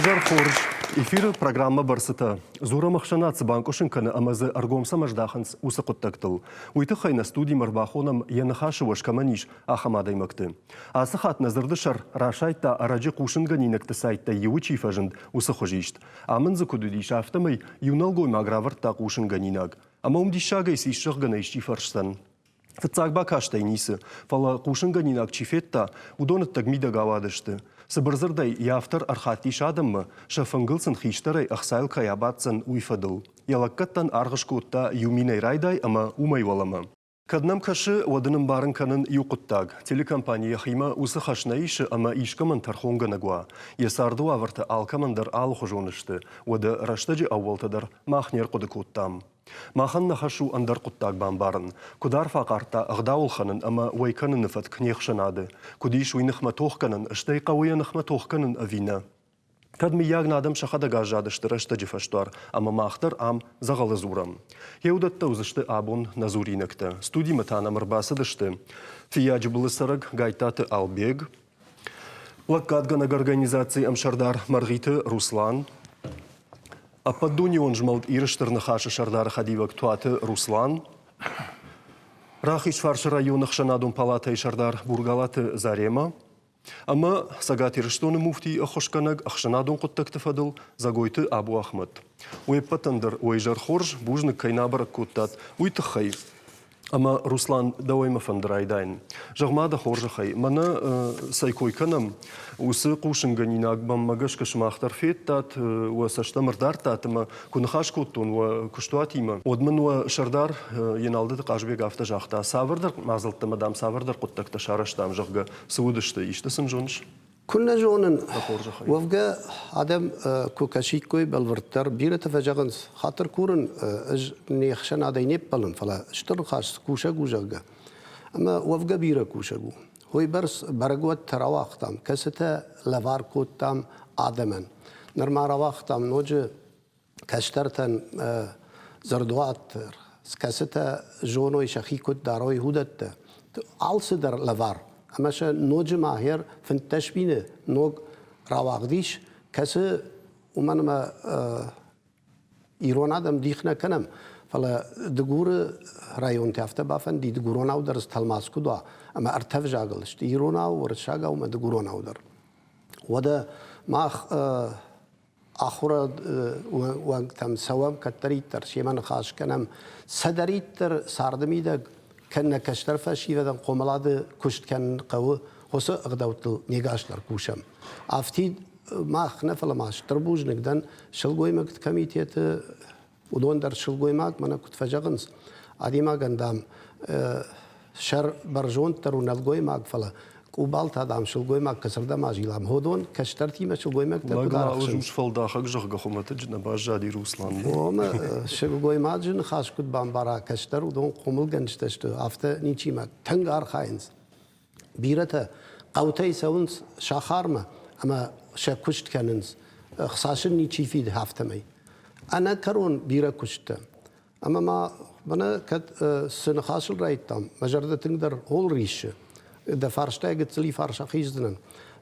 Уе зӕр хорз. Эфиры программӕ «Бӕрцытӕ». Дзурӕм ӕхсӕнад цы банкъуысын кӕны ӕмӕ дзы ӕргом цӕмӕ здахынц, уыцы хъуыддӕгтыл. Уый тыххӕй нӕ студимӕ ӕрбахонӕм, йӕ ныхасы уӕз кӕмӕн ис, ахӕм адӕймӕгты. Ацы хатт нӕ дзырды сӕр расайдта, ӕрӕджы хъусынгӕнинӕгты сайттӕй иуы чи фӕзынд, уыцы хуызист. Амынд дзы куыд уыдис, афтӕмӕй иу нӕлгоймаг равӕрдта хъусынгӕнинаг. Ӕмӕ уым диссагӕй цы ис зӕгъгӕ нӕ исчи фӕрсдзӕн. Фыццаг бакастӕй ницы, фӕлӕ хъусынгӕнинаг чи федта, уыдон ӕддӕг-мидӕг ауадысты. Цыбырдзырдӕй йӕ автор ӕрхаттис адӕммӕ, сӕ фынгыл сын хистӕрӕй ӕхцайыл кӕй абаддзӕн, уый фӕдыл. Йӕ лӕггӕдтӕн аргъ скодта иу минӕй райдай ӕмӕ уымӕй уӕлӕмӕ. Кӕд нӕм кӕсы, уӕд ын ӕмбарын кӕнын иу хъуыддаг: телекомпани йӕхимӕ уыцы хӕс нӕ исы ӕмӕ искӕмӕн тӕрхонгӕнӕг уа. Йӕ царды уавӕртӕ алкӕмӕн дӕр алыхуызон сты, уӕдӕ рӕстӕджы ӕууӕлтӕ дӕр мах не рхъуыды кодтам. Махӕн нӕ хӕс у ӕндӕр хъуыддаг бамбарын, куыд арф ахъардта ӕгъдауыл хӕнын ӕмӕ уӕй кӕныны фӕтк не хсӕнады, куыд ис уый ныхмӕ тох кӕнын, стӕй хъӕуы йӕ ныхмӕ тох кӕнын ӕви нӕ. Кӕд мыййаг нӕ адӕм сӕхӕдӕг аззадысты рӕстӕджы фӕсдуар ӕмӕ мах дӕр ам дзӕгъӕлы дзурӕм. Гъеуыдӕттӕ уыдзысты абон нӕ дзуринӕгтӕ. Студимӕ та нӕм ӕрбацыдысты Фыййаджыбылы цӕрӕг Гайттаты Албег, лӕггадгӕнӕг организацийы ӕмсӕрдар Мӕргъиты Руслан, Ӕппӕтдунеон змӕлд Иры Стыр Ныхасы сӕрдары хӕдивӕг Туаты Руслан, Рахизфарсы районы ӕхсӕнадон палатӕйы сӕрдар Бургалаты Заремӕ ӕмӕ Цӕгат Ирыстоны муфтийы ӕххуысгӕнӕг ӕхсӕнадон хъуыддӕгты фӕдыл Дзӕгойты Абу Ахмӕт. Уе ппӕтӕн дӕр уӕ изӕр хорз, бузныг кӕй нӕ абӕрӕг кодтат, уый тыххӕй. Ӕмӕ, Руслан, дӕуӕй мӕ фӕнды райдайын. Зӕгъ-ма дӕ хорзӕхӕй, мӕнӕ цӕй кой кӕнӕм, уыцы хъусынгӕнинаг мӕнмӕ гӕсгӕ сымах дӕр федтат, уӕ цӕст ӕм ӕрдардтат ӕмӕ куы ныхас кодтон уӕ куыстуатимӕ, уӕд мын уӕ сӕрдар Еналдыты Хъазбег афтӕ загъта, цавӕрдӕр мадзӕлттӕ мӕ, дам, цавӕрдӕр хъуыддӕгтӕ сарӕзтам, зӕгъгӕ, цы уыдысты, исты сын зоныс? Куыннӕ зонын, уӕвгӕ адӕм куы кӕсиккой бӕлвырддӕр, бирӕтӕ фӕзӕгъынц, хатыр курын, ӕз не хсӕнадӕй не ппӕлын, фӕлӕ стыр ныхас кусӕг у, зӕгъгӕ. Ӕмӕ уӕвгӕ бирӕ кусӕг у. Уыйбӕрц бӕрӕгуӕттӕ рауагътам, кӕцытӕ лӕвар кодтам адӕмӕн. Нырма рауагътам ноджы кӕстӕртӕн дзырдуат, кӕцытӕ зоной сӕхи куыд дарой, уыдӕттӕ. Алцыдӕр лӕвар. Ӕмӕ сӕ ноджы ма хер 15 мины ног рауагъд ис, кӕцы уымӕн ӕмӕ ирон адӕм дих нӕ кӕнӕм, фӕлӕ Дыгуры районты афтӕ бафӕнди, дыгуронау дӕр тӕлмац куыд уа, ӕмӕ ӕртӕ взагыл сты иронау, уырыссагау ӕмӕ дыгуронау дӕр. Уӕдӕ мах ахуырад уӕнгтӕм цӕуӕм, кӕддӕриддӕр семӕ ныхас кӕнӕм, цӕдӕриддӕр царды мидӕг кӕнӕ кӕстӕр фӕсивӕдӕн хъомылады куыст кӕнын хъӕуы, уыцы ӕгъдӕуттыл не гас дӕр кусӕм. Афтид мах нӕ, фӕлӕ ма стыр бузныг дӕн сылгоймӕгты комитеты Уыдон дӕр сылгоймаг мӕнӕ куыд фӕзӕгъынц, адӕймагӕн, дам, сӕр бӕрзонддӕр у нӕлгоймаг, фӕлӕ къубал та, дам, сылгоймаг кӕцырдӕм азилӕм. Уыдон кӕстӕртимӕ сылгоймӕгтӕ куыд арӕхсынц. Фӕлдахӕг, зӕгъгӕ, хуымӕтӕджы нӕ баззади Руслан. Омӕ сылгоймаджы ныхас куыд бамбара кӕстӕр, уыдон хъомылгӕнджытӕ сты, афтӕ ничима тынг архайынц. Бирӕтӕ хъӕутӕй цӕуынц сахармӕ ӕмӕ сӕ куыст кӕнынц, ӕхца сын ничи фиды афтӕмӕй. Ӕнӕкӕрон бирӕ куысттӕ. Ӕмӕ ма мӕнӕ кӕд цы ныхасыл райдтам, мӕ зӕрдӕ тынгдӕр хъул риссы. Дӕ фарстайы гыццыл фарс ахиздзынӕн.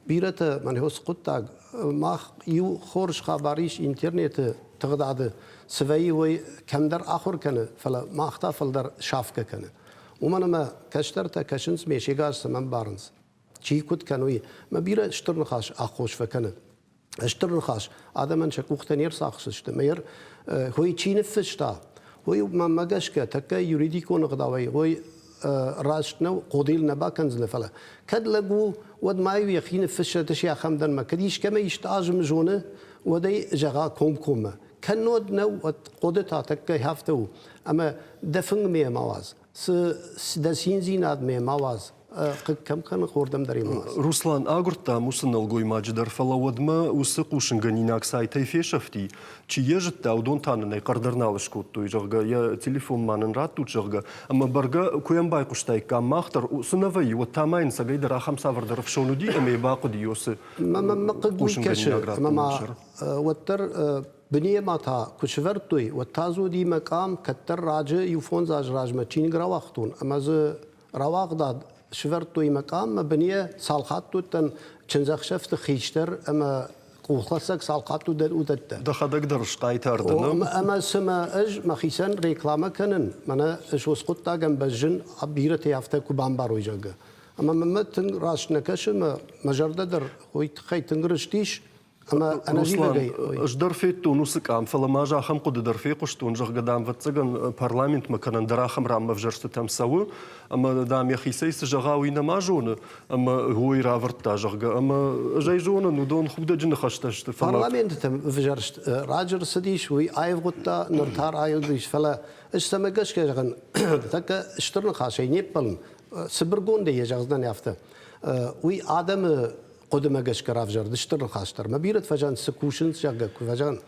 Бирӕтӕ мӕн уыцы хъуыддаг мах иу хорз хабар ис интернеты тыгъдады, цы вӕййы, уый кӕмдӕр ахуыр кӕны, фӕлӕ мах та фылдӕр сафгӕ кӕны. Уымӕн ӕмӕ кӕстӕртӕ кӕсынц ме сегас цӕмӕн барынц. Чи куыд кӕны, уый. Мӕ бирӕ стыр ныхас аххос фӕкӕны. Стыр ныхас адӕмӕн сӕ къухтӕ не рцахсдзысты. Мӕ уый чи ныффыста, уый мӕнмӕ гӕсгӕ тӕккӕ юридикон ӕгъдауӕй уый раст нӕу, хъодыйыл нӕ бакӕндзынӕ, фӕлӕ кӕд лӕг у, уӕд ма-иу йӕхи ныффыссӕд ахӕм дӕнмӕ. Кӕд искӕмӕ исты азым зоны, уӕд ӕй зӕгъа комкоммӕ. Кӕннод нӕу, уӕд хъуыды та тӕккӕ афтӕ у, ӕмӕ дӕ фынг ме ма уадз, цы дӕ циндзинад ме ма уадз, хъыг кӕм кӕны, хордӕм дӕр ма уадз. Руслан, агуырдтам уыцы нӕлгоймаджы дӕр, фӕлӕ уӕдмӕ уыцы хъусынгӕнинаг сайтӕй фесӕфти. Чи йӕ зыдта, уыдон та нын ӕй хъӕр дӕр нал скодтой, зӕгъгӕ, йӕ телефон ма нын раттут, зӕгъгӕ. Ӕмӕ бӕргӕ, куы йӕм байхъуыстаиккам мах дӕр, цы нӕ вӕййы, уӕд та ма йын цӕгӕйдӕр ахӕм цавӕрдӕр ӕфсон уыди ӕмӕ йӕ бахъуыди уыцы Мӕ хъыг уый кӕсы, ӕмӕ ма уӕддӕр бынемӕ та куы сӕвӕрдтой, уӕд та дзы уыди мӕ къам, кӕддӕр раджы иу-фондз азы размӕ чиныг рауагътон ӕмӕ дзы рауагъдад сӕвӕрдтой мӕ къам, мӕ быне цал хатт уыдтӕн чындзӕхсӕвты хистӕр ӕмӕ къухласӕг цал хатт уыдӕттӕ. Дӕхӕдӕг дӕр схъайтар дӕ, нӕ? Ӕмӕ цымӕ ӕз мӕхицӕн рекламӕ кӕнын, мӕнӕ ӕз уыцы хъуыддагӕн бӕззын, бирӕтӕ афтӕ куы бамбарой, зӕгъгӕ. Ӕмӕ мӕнмӕ тынг раст нӕ кӕсы, мӕ зӕрдӕ дӕр уый тыххӕй тынг рыстис, ӕмӕ ӕнӕзивӕгӕй. Ӕз дӕр федтон уыцы къам, фӕлӕ ма ӕз ахӕм хъуыды дӕр фехъуыстон, зӕгъгӕ, дам, ӕвӕццӕгӕн, парламентмӕ кӕнӕн дӕр ахӕм ранмӕ ӕвзӕрстытӕм цӕуы, ӕмӕ, дам, йӕхицӕй цы зӕгъа, уый нӕма зоны, ӕмӕ уый равӕрдта, зӕгъгӕ. Ӕмӕ ӕз ӕй зонын, уыдон худӕджы ныхӕстӕ сты, фӕлӕ... Парламентытӕм ӕвзӕрст раджы рцыдис, уый аивгъуыдта, ныр та раивгъуыдис, фӕлӕ ӕз цӕмӕ гӕсгӕ зӕгъын, тӕккӕ стыр ныхасӕй не ппӕлын, цыбыргондӕй йӕ зӕгъдзынӕн афтӕ. Уый адӕмы хъуыдымӕ гӕсгӕ равзӕрд стыр ныхас дӕр. Мӕ бирӕ фӕзӕн цы кусынц, зӕгъгӕ, куы фӕзӕгъын,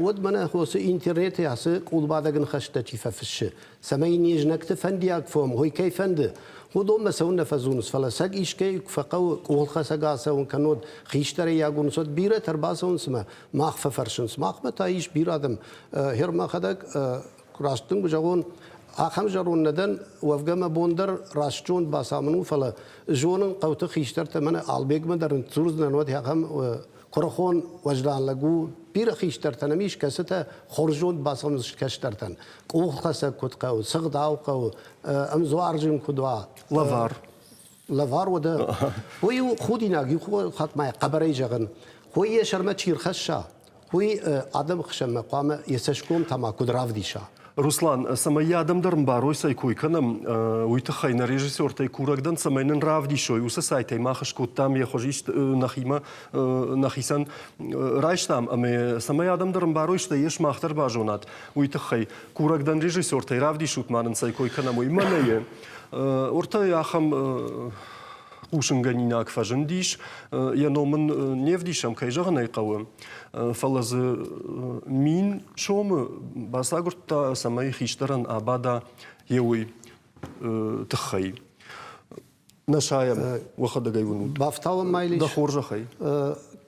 уӕд мӕнӕ хосы интернеты ацы къулбадӕг ныхӕстӕ чи фӕфыссы, цӕмӕй не знӕгты фӕндиаг фом, уый кӕй фӕнды, уыдонмӕ цӕуыннӕ фӕдзурынц, фӕлӕ сӕг искӕй куы фӕхъӕуы къулхӕцӕг ацӕуын кӕннод хистӕрӕй агурынц, уӕд бирӕтӕ ӕрбацӕуынц ӕмӕ мах фӕфӕрсынц. Махмӕ та ис бирӕ адӕм. Гъер мӕхӕдӕг раст дын куы зӕгъон, ахӕм зӕронд нӕ дӕн, уӕвгӕ мӕ бон дӕр раст зонд бацамын у, фӕлӕ зонын хъӕуты хистӕртӕ мӕнӕ Албегмӕ дӕр ныдздзурдзынӕн, уӕд ахӕм куырыхон уӕздан лӕг у. Бирӕ хистӕртӕ нӕм ис, кӕцытӕ хорз зонд бацамынц кӕстӕртӕн. Къуххӕцӕг куыд хъӕуы, сыгъдау хъӕуы, ӕмдзуарджын куыд уа. Лӕвар. Лӕвар уӕдӕ. Уый у худинаг, иу хатт ма хъӕбӕрӕй зӕгъын. Уый йӕ сӕрмӕ чи рхӕсса, уый адӕмы хсӕнмӕ хъуамӕ йӕ цӕсгом та ма куыд равдиса. Руслан, цӕмӕй йӕ адӕм дӕр ӕмбарой, цӕй кой кӕнӕм, уый тыххӕй нӕ режиссертӕй курӕг дӕн, цӕмӕй нын равдисой, уыцы сайтӕй мах скодтам йӕ хуызист нӕхимӕ нӕхицӕн райстам ӕмӕ цӕмӕй адӕм дӕр ӕмбарой, стӕй йӕ сымах дӕр базонат, уый тыххӕй курӕг дӕн режиссертӕй, равдисут ма нын цӕй кой кӕнӕм, уый. Мӕнӕ йӕ ортӕ ахӕм хъусынгӕнинаг фӕзындис. Йӕ ном ын не вдисӕм, кӕй зӕгъын ӕй хъӕуы, фӕлӕ дзы 1000 сомы бацагуырдта, цӕмӕй хистӕрӕн абада йе уый тыххӕй. Нӕ сайӕм, уӕхӕдӕг ӕй уынут. Бафтауӕм ма Дӕ хорзӕхӕй.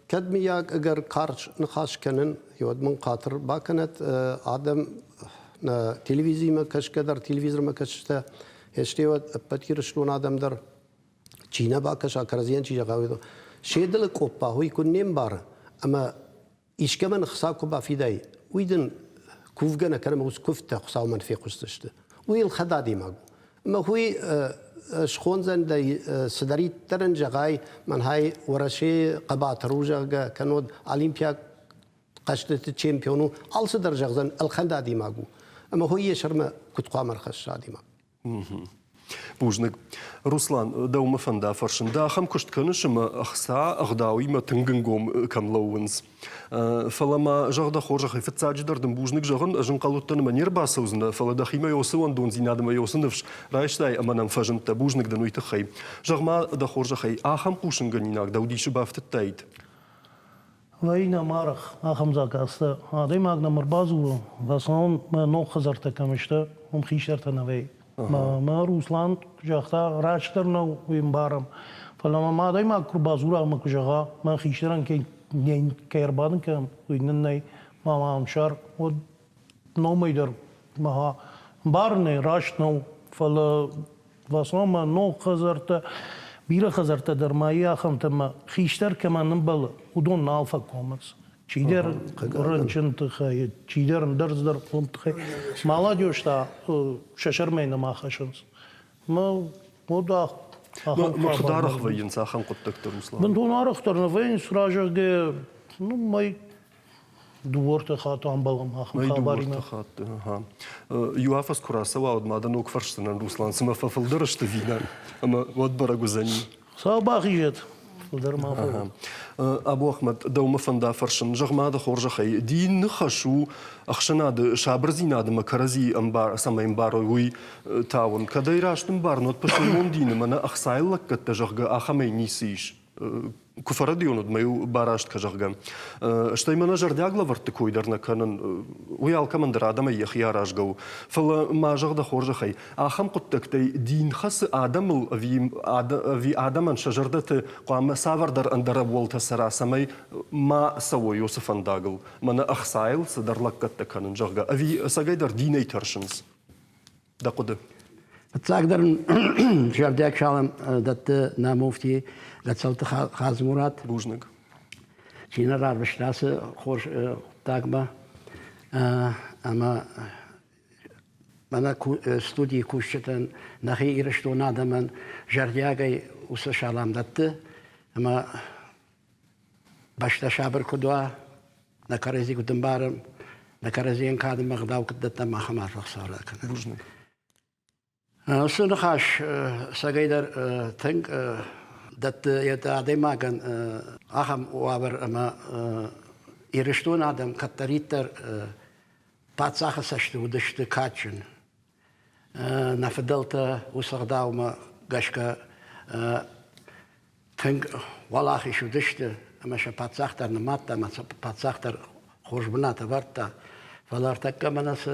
Кӕд миййаг ӕгӕр карз ныхас кӕнын, уӕд мын хатыр бакӕнӕд адӕм нӕ телевизимӕ кӕсгӕ дӕр, телевизормӕ кӕсджытӕ, стӕй уӕд ӕппӕт Ирыстон адӕм дӕр чи нӕ бакӕса, кӕрӕдзийӕн чи зӕгъа, уый се дылы къоппа уый куы не мбары ӕмӕ искӕмӕн хца куы бафидай, уый дын кувгӕ нӕ кӕны, уыцы куывдтӕ Хуыцаумӕ фехъуысдзысты. Уый ӕлхӕд адӕймаг у. Ӕмӕ уый схондзӕн дӕ цыдӕриддӕр ын зӕгъай, мӕнхай Уӕрӕсейы хъӕбатыр у, зӕгъгӕ, кӕннод олимпиаг хъӕзтыты чемпион у, алцыдӕр зӕгъдзӕн, ӕлхӕнд адӕймаг у. Ӕмӕ уый йӕ сӕрмӕ куыд хъуамӕ ӕрхӕсса адӕймаг? Бузныг. Руслан, дӕумӕ фӕнда фӕрсын. Ды ахӕм куыст кӕныс ӕмӕ ӕхца ӕгъдауимӕ тынг ӕнгом кӕм лӕууынц. Фӕлӕ ма зӕгъ дӕ хорзӕхӕй, фыццаджыдӕр дын бузныг зӕгъын, ӕз ӕнхъӕл уыдтӕн ӕмӕ не рбацӕудзынӕ, фӕлӕ дӕхимӕ уыцы уӕндондзинад ӕмӕ уыцы ныфс райстай ӕмӕ нӕм фӕзындтӕ. Бузныг дын уый тыххӕй. Зӕгъ-ма дӕ хорзӕхӕй, ахӕм хъусынгӕнинаг дӕу дисы бафтыдтаид? Вӕййы нӕм арӕх ахӕм заказтӕ. Адӕймаг нӕм ӕрбадзуры, в основном мӕ ног хӕдзӕрттӕ кӕм сты, уым хистӕртӕ нӕ вӕййы. Мӕ Руслан загъта, растдӕр нӕу, уый ӕмбарӕм. Фӕлӕ мӕм адӕймаг куы рбадзура ӕмӕ куы зӕгъа, мӕ хистӕрӕн кӕй, кӕй ӕрбадын кӕнӕм, уый нын нӕй, ма мӕм сӕр, уӕд номӕй дӕр мӕ ӕмбарынӕй раст нӕу, фӕлӕ в основном ног хӕдзӕрттӕ, бирӕ хӕдзӕрттӕ дӕр ма и ахӕмтӕ ӕмӕ хистӕр кӕмӕн ӕмбӕлы, уыдон нал фӕкомынц. Чидӕр рынчын тыххӕй, чидӕр ӕндӕр цыдӕр тыххӕй. Молодежь та сӕ сӕрмӕ нӕма хӕссынц. Мӕ уӕд ахӕм Куыд арӕх вӕййынц ахӕм хъуыддӕгтӕ, Руслан? Бынтон арӕхдӕр нӕ вӕййынц, разӕгъгӕ, ну, мӕй дыууӕртӕ хатты амбӕлӕм ахӕм хабаримӕ. хатты, ага. Иу афӕдз куы рацӕуа, уӕд ма дӕ ног фӕрсдзынӕн, Руслан, цымӕ фӕфылдӕр сты ӕви нӕ? Ӕмӕ уӕд бӕрӕг уыдзӕни. Хуыцау бахизӕд, фылдӕр ма фӕуӕд. Абу Ахмӕт, дӕумӕ фӕнда фӕрсын, зӕгъ-ма дӕ хорзӕхӕй, дин ныхас у ӕхсӕнады сабырдзинад ӕмӕ кӕрӕдзи цӕмӕй ӕмбарой, уый тауын. Кӕд ӕй раст ӕмбарын, уӕд пысылмон дины мӕнӕ ӕхцайы лӕггӕдтӕ, зӕгъгӕ, ахӕмӕй ницы ис. Куы фӕрӕдийон, уӕд мӕ-иу бараст кӕ, зӕгъгӕ. Стӕй мӕнӕ зӕрдиаг лӕвӕртты кой дӕр нӕ кӕнын. Уый алкӕмӕн дӕр адӕмӕй йӕхи аразгӕ у. Фӕлӕ ма зӕгъ дӕ хорзӕхӕй, ахӕм хъуыддӕгтӕй дин хӕцы адӕмыл ӕви адӕмӕн сӕ зӕрдӕты хъуамӕ цавӕрдӕр ӕндӕр ӕууӕлтӕ цӕра, цӕмӕй ма цӕуой уыцы фӕндагыл, мӕнӕ ӕхцайыл цыдӕр лӕггӕдтӕ кӕнын, зӕгъгӕ, ӕви ӕцӕгӕйдӕр динӕй тӕрсынц? Дӕ хъуыды? Фыццагдӕр зӕрдиаг салам дӕтты нӕ муфти Гӕцӕлты Хадзымурат. Бузныг. чи нӕ рарвыста ацы хорз хъуыддагмӕ. Ӕмӕ мӕнӕ студийы кусджытӕн, нӕхи Ирыстоны адӕмӕн зӕрдиагӕй уыцы салам дӕтты ӕмӕ бӕстӕ сабыр куыд уа, нӕ кӕрӕдзи куыд ӕмбарӕм, нӕ кӕрӕдзийӕн кад ӕмӕ ӕгъдау куыд дӕттӕм, ахӕм арфӕ Хуыцау ракӕнӕд. Бузныг. Уыцы ныхас цӕгӕйдӕр тынг дӕтты адӕймагӕн ахӕм уавӕр, ӕмӕ Ирыстоны адӕм кӕддӕриддӕр паддзахы цӕсты уыдысты кадджын. Нӕ фыдӕлтӕ уыцы ӕгъдаумӕ гӕсгӕ тынг уӕлахиз уыдысты ӕмӕ сӕ паддзах дӕр нымадта ӕмӕ сӕ паддзах дӕр хорз бынат ӕвӕрдта. Фӕлӕ ӕртӕккӕ мӕнӕ цы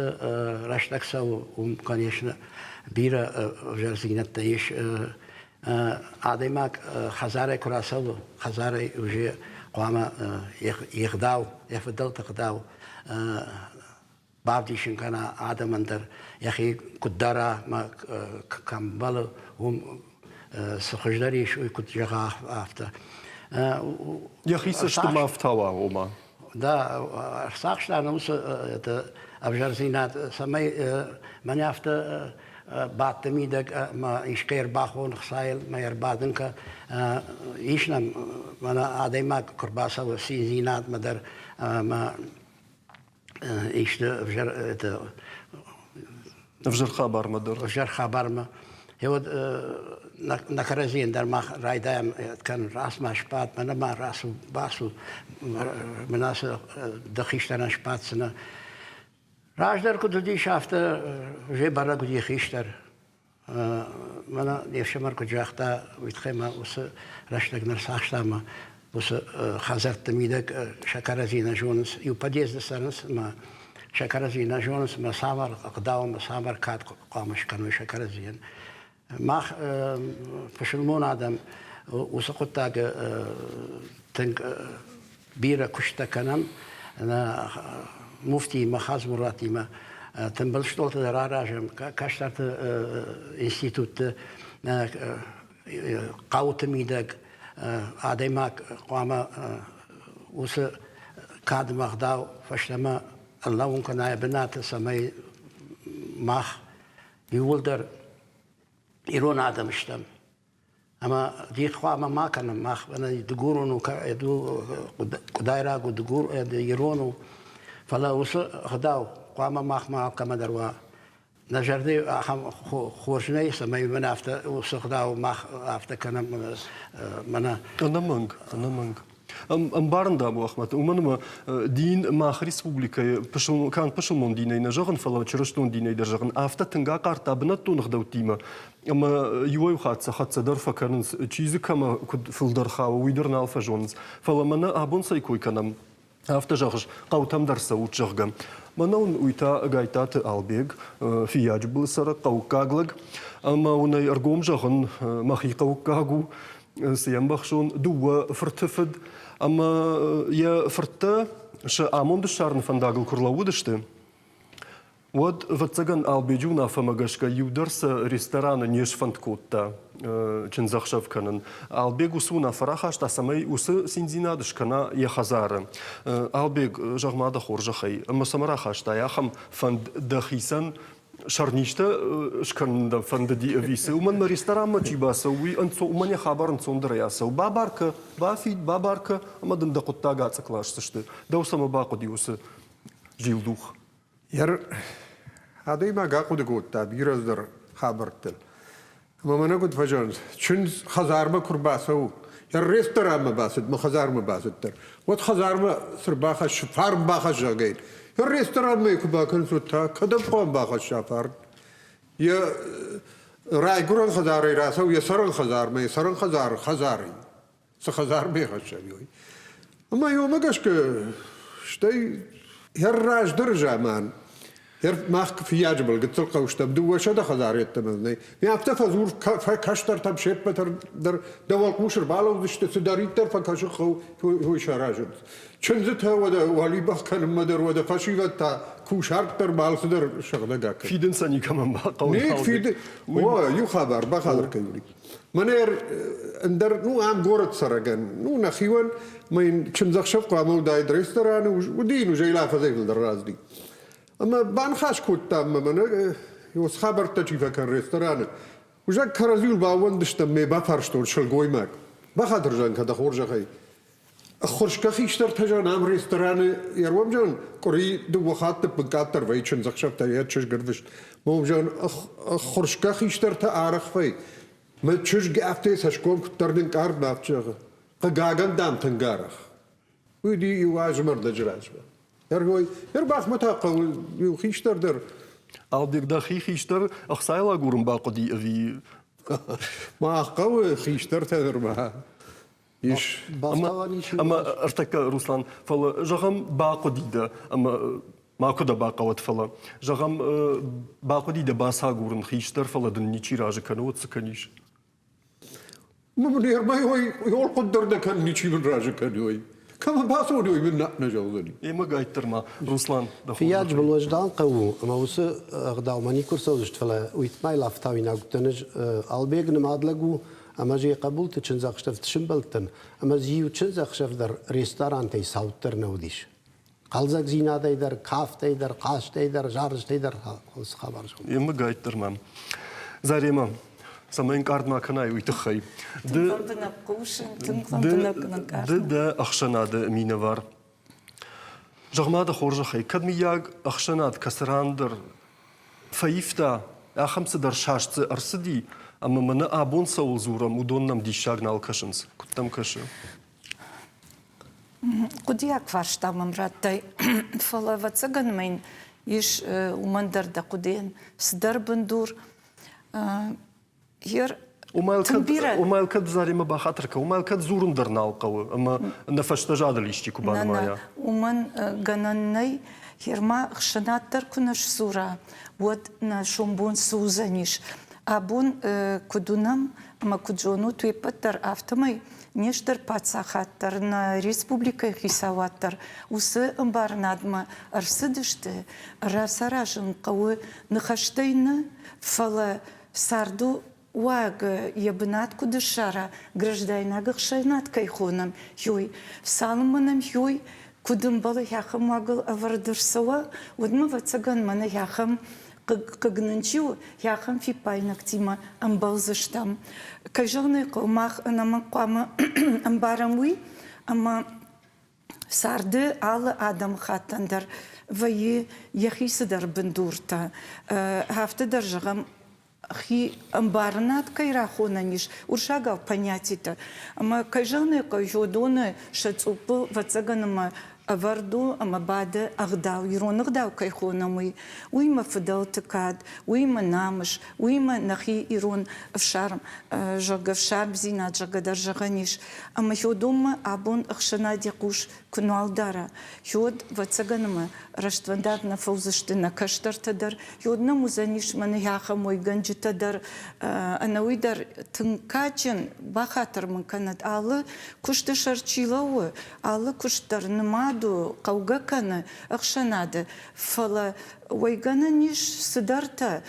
рӕстӕг цӕуы, уым, конечно, бирӕ ӕвзӕрдзинӕдтӕ ис. Адӕймаг хӕдзарӕй куы рацӕуы, хӕдзарӕй уже хъуамӕ йе гъдау, йӕ фыдӕлты гъдау бавдисын кӕна адӕмӕн дӕр йӕхи куыд дара мӕ кӕм ӕмбӕлы, уым цы хуыздӕр ис, уый куыд зӕгъа, афтӕ. Йӕхи цӕсты ма ӕфтауа, ома? Да, ӕрцахста нӕ уыцы ӕвзӕрдзинад, цӕмӕй мӕнӕ афтӕ бадты мидӕг ӕмӕ искӕй ӕрбахон хцайыл мӕ ӕрбадын кӕ. Ис нӕм мӕнӕ адӕймаг куы рбацӕуы циндзинадмӕ дӕр ӕмӕ исты ӕвзӕр это ӕвзӕр хабармӕ дӕр ӕвзӕр хабармӕ уӕд нӕ кӕрӕдзийӕн дӕр мах райдайӕм кӕнын рацма сбад мӕнӕ ма рацу бацу мӕнӕ цы дӕ хистӕрӕн сбаддзынӕ раздӕр куыд уыдис афтӕ уже бӕрӕг уыди хистӕр Мӕнӕ не фсымӕр куыд загъта, уый тыххӕй ма уыцы рӕстӕг ныр цахста ӕмӕ уыцы хӕдзӕртты мидӕг сӕ кӕрӕдзи нӕ зонынц. Иу подъезды цӕрынц ӕмӕ сӕ кӕрӕдзи нӕ зонынц ӕмӕ цавӕр ӕгъдау ӕмӕ цавӕр кад хъуамӕ скӕной сӕ кӕрӕдзийӕн. Мах пысылмон адӕм уыцы хъуыддаджы тынг бирӕ куысттӕ кӕнӕм нӕ муфтиимӕ, Хадзмуратимӕ, тымбыл стъолтӕ дӕр аразӕм, кӕстӕрты институтты хъӕуты мидӕг адӕймаг хъуамӕ уыцы кадмӕ ӕгъдау фӕстӕмӕ ӕрлӕууын кӕна йӕ бынаты, цӕмӕй мах иууылдӕр ирон адӕм стӕм. Ӕмӕ дих хъуамӕ ма кӕнӕм мах дыгурон у, къуыдайраг у, дыгур ирон у. Фӕлӕ уыцы ӕгъдау хъуамӕ махмӕ алкӕмӕ дӕр уа. Нӕ зӕрдӕ ахӕм хорз нӕй, цӕмӕй мӕнӕ афтӕ уыцы ӕгъдау мах афтӕ кӕнӕм мӕнӕ. Ӕнӕмӕнг, ӕнӕмӕнг. Ӕмбарын дӕм, Ахмӕт, уымӕн ӕмӕ дин мах республикӕйы канд пысылмон динӕй нӕ зӕгъын, фӕлӕ чырыстон динӕй дӕр зӕгъын, афтӕ тынг ахъардта бынӕттон ӕгъдӕуттимӕ, ӕмӕ иуӕй хатт сӕ хӕццӕ дӕр фӕкӕнынц, чи дзы кӕмӕ куыд фылдӕр хауы, уый дӕр нал фӕзонынц. Фӕлӕ мӕнӕ абон цӕй кой кӕнӕм, афтӕ зӕгъыс, хъӕутӕм дӕр цӕут, зӕгъгӕ. Мӕнӕ уын уый та Гайтаты Албег, Фыййаджы былы цӕрӕг хъӕуккаг лӕг, ӕмӕ уын ӕй ӕргом зӕгъын, мӕхи хъӕуккаг у, цы йӕм бахсон, дыууӕ фырты фыд ӕмӕ йӕ фырттӕ сӕ амонд ссарыны фӕндагыл куы рлӕууыдысты, уӕд, ӕвӕццӕгӕн, Албеджы уынаффӕмӕ гӕсгӕ иу дӕр сӕ рестораны не сфӕнд кодта чындзӕхсӕв кӕнын. Албег уыцы уынаффӕ рахаста, цӕмӕй уыцы циндзинад скӕна йӕ хӕдзары. Албег, зӕгъ-ма дӕ хорзӕхӕй, ӕмӕ цӕмӕ рахастай ахӕм фӕнд дӕхицӕн сӕрнизтӕ скӕнын дӕ фӕндыди ӕви цы? Уымӕн мӕ ресторанмӕ чи бацӕуы, уый ӕнцон, уымӕн йӕ хабар ӕнцондӕрӕй ацӕуы. Бабар кӕ, бафид, бабар кӕ, ӕмӕ дын дӕ хъуыддаг ацъыкк ласдзысты. Дӕу цӕмӕ бахъуыди уыцы зилдух? Адӕймаг ахъуыды кодта бирӕ дӕр хабӕрттыл. Ӕмӕ мӕнӕ куыд фӕзӕгъынц, чындз хӕдзармӕ куы рбацӕуы, йӕ ресторанмӕ бацыд, мӕ хӕдзармӕ бацыд дӕр, уӕд хӕдзармӕ цы рбахӕссы, фарн бахӕссӕгӕй. Йӕ ресторанмӕ куы бакӕнынц, уӕд та кӕдӕм хъуамӕ бахӕсса фарн? Йӕ райгуырӕн хӕдзарӕй рацӕуы йӕ цӕрӕн хӕдзармӕ, йӕ цӕрӕн хӕдзар хӕдзарӕй. Цы хӕдзармӕ хӕссӕг уый. Ӕмӕ уымӕ гӕсгӕ стӕй йӕ раздӕры заман. Мах фыййаджы был гыццыл хъӕу стӕм, 200 хӕдзары йеддӕмӕ нӕй. Ме афтӕ фӕдзур кӕстӕртӕм се ппӕтӕн дӕр дӕ уӕлхъус ӕрбалӕудзысты, цыдӕриддӕр фӕкӕсы хъӕу, уый саразынц. Чындзытӕ уӕдӕ уӕлибӕх кӕнынмӕ дӕр, уӕдӕ фӕсивӕд та кусарт дӕр ма алцыдӕр сыгъдӕг акӕн. Фидын сӕ никӕмӕн бахъӕуы. Не фиды. О, иу хабар бахатыр кӕн. Мӕнӕ ӕндӕр, ну, ам город цӕрӕгӕн, ну, нӕхиуӕн, мӕ йын чындзӕхсӕв хъуамӕ уыдаид рестораны, уыди йын уже афӕдзӕй фылдӕр разди. Ӕмӕ баныхас кодтам, мӕ мӕнӕ уыцы хабӕрттӕ чи фӕкӕны рестораны, Узӕг кӕрӕдзиуыл баууӕндыстӕм, ме бафарстон сылгоймаг. Бахатыр зӕгъын кӕд хорзӕхӕй. Ӕххуырсгӕ хистӕртӕ зӕгъын ам рестораны ӕргом зӕгъын къуыри дыууӕ хатты къаддӕр вӕййы чындзӕхсӕвтӕ йӕ чызг ӕрвыст. Мом зӕгъын ӕххуырсгӕ хистӕртӕ арӕх вӕййы. Мӕ чызг афтӕ цӕсгом куыддӕр нынкъард афтӕ зӕгъы. Хъыгагӕн дам тынг арӕх. Уый уыди иу азы мӕрдӕджы размӕ. Ӕргой, ӕрбахмӕ та хъӕуы иу хистӕр дӕр. Албег, дӕхи хистӕр ӕхцайыл агурын бахъуыди ӕви? Мах хъӕуы хистӕртӕ нырма. Ис. Ӕмӕ ӕртӕккӕ, Руслан, фӕлӕ зӕгъӕм, бахъуыди дӕ, ӕмӕ макуы дӕ бахъӕуӕд, фӕлӕ зӕгъӕм, бахъуыди дӕ бацагурын хистӕр, фӕлӕ дын ничи разы кӕны, уӕд цы кӕнис? Хъуыд дӕр нӕ кӕн, ничи мын разы кӕной. Кӕмӕ бацӕуон, уый мын нӕ зӕгъдзӕни. Емӕ гайддӕр ма, Руслан, дӕ Фыййаджы был уӕздан хъӕу у, ӕмӕ уыцы ӕгъдаумӕ никуы рцӕудзысты, фӕлӕ уый лафтауинаг уыдтӕн ӕз. Албег нымад лӕг у, ӕмӕ ӕз йӕ хъӕбулты чындзӕхсӕвты сымбӕлдтӕн, ӕмӕ дзы иу чындзӕхсӕв дӕр ресторантӕй цауддӕр нӕ уыдис. Хъӕлдзӕгдзинадӕй дӕр, кафтӕй дӕр, хъазтӕй дӕр, зарджытӕй дӕр цы хабар зоны. Емӕ гайддӕр мӕм. Заремӕ, цӕмӕй ӕнкъард ма кӕнай, уый тыххӕй. Ды дӕ ӕхсӕнады минӕвар. Зӕгъ-ма дӕ хорзӕхӕй, кӕд мыййаг ӕхсӕнад кӕцырандӕр фӕивта, ахӕм цыдӕр саст дзы ӕрцыди, ӕмӕ мӕнӕ абон цӕуыл дзурӕм, уыдон нӕм диссаг нал кӕсынц. Куыд дӕм кӕсы? Хъуыдыйаг фарста мӕм радтай, фӕлӕ ӕвӕццӕгӕн мӕн ис уымӕн дӕр дӕ хъуыдыйӕн цыдӕр бындур. Ер Уымӕл кӕд Заремӕ бахатыр кӕн, уымӕл кӕд дзурын дӕр нал хъӕуы ӕмӕ нӕ фӕстӕзадыл исчи куы банымайа. Уымӕн гӕнӕн нӕй, Ерма хсӕнад дӕр куы нӕ сдзура, уӕд нӕ сомбон цы уыдзӕнис. Абон куыд уынӕм ӕмӕ куыд зонут, уе ппӕт дӕр афтӕмӕй не стыр паддзахад дӕр, нӕ республикӕйы хицауад дӕр уыцы ӕмбарынадмӕ ӕрцыдысты, рацаразын хъӕуы ныхӕстӕй нӕ, фӕлӕ царды уаг йӕ бынат куыд ссара, граждайнаг ӕхсӕнад кӕй хонӕм, уый. Цалынмӕ нӕм уый куыд ӕмбӕлы ахӕм уагыл ӕвӕрд ӕрцӕуа, уӕдмӕ, ӕвӕццӕгӕн, мӕнӕ ахӕм хъыг нын чи у, ахӕм фиппаинӕгтимӕ ӕмбӕлдзыстӕм. Кӕй зӕгъын ӕй хъӕуы, мах ӕнӕмӕнг хъуамӕ ӕмбарӕм уый, ӕмӕ царды алы адӕмыхаттӕн дӕр вӕййы йӕхи цыдӕр бындуртӕ. Афтӕ дӕр зӕгъӕм, хи ӕмбарынад кӕй рахонӕн ис, уырыссагау понятитӕ. Ӕмӕ кӕй зӕгъын ӕй хъӕуы, уыдоны сӕ цъуппыл, ӕвӕццӕгӕн, ӕмӕ ӕвӕрд у ӕмӕ бады ӕгъдау, ирон ӕгъдау кӕй хонӕм, уый. Уыимӕ фыдӕлты кад, уыимӕ намыс, уыимӕ нӕхи ирон ӕфсарм, зӕгъгӕ, ӕфсармдзинад, зӕгъгӕ дӕр зӕгъӕн ис. Ӕмӕ уыдонмӕ абон ӕхсӕнад йӕ хъус куы нуал дара, уӕд, ӕвӕццӕгӕн, ӕмӕ рӕствӕндаг нӕ фӕуыдзысты нӕ кӕстӕртӕ дӕр, уӕд нӕм уыдзӕнис мӕнӕ ахӕм уӕйгӕнджытӕ дӕр, ӕнӕуый дӕр тынг кадджын, бахатыр мын кӕнӕд, алы куысты сӕр чи лӕууы, алы куыст дӕр нымад у, хъӕугӕ кӕны ӕхсӕнады, фӕлӕ уӕйгӕнӕн ис цыдӕртӕ,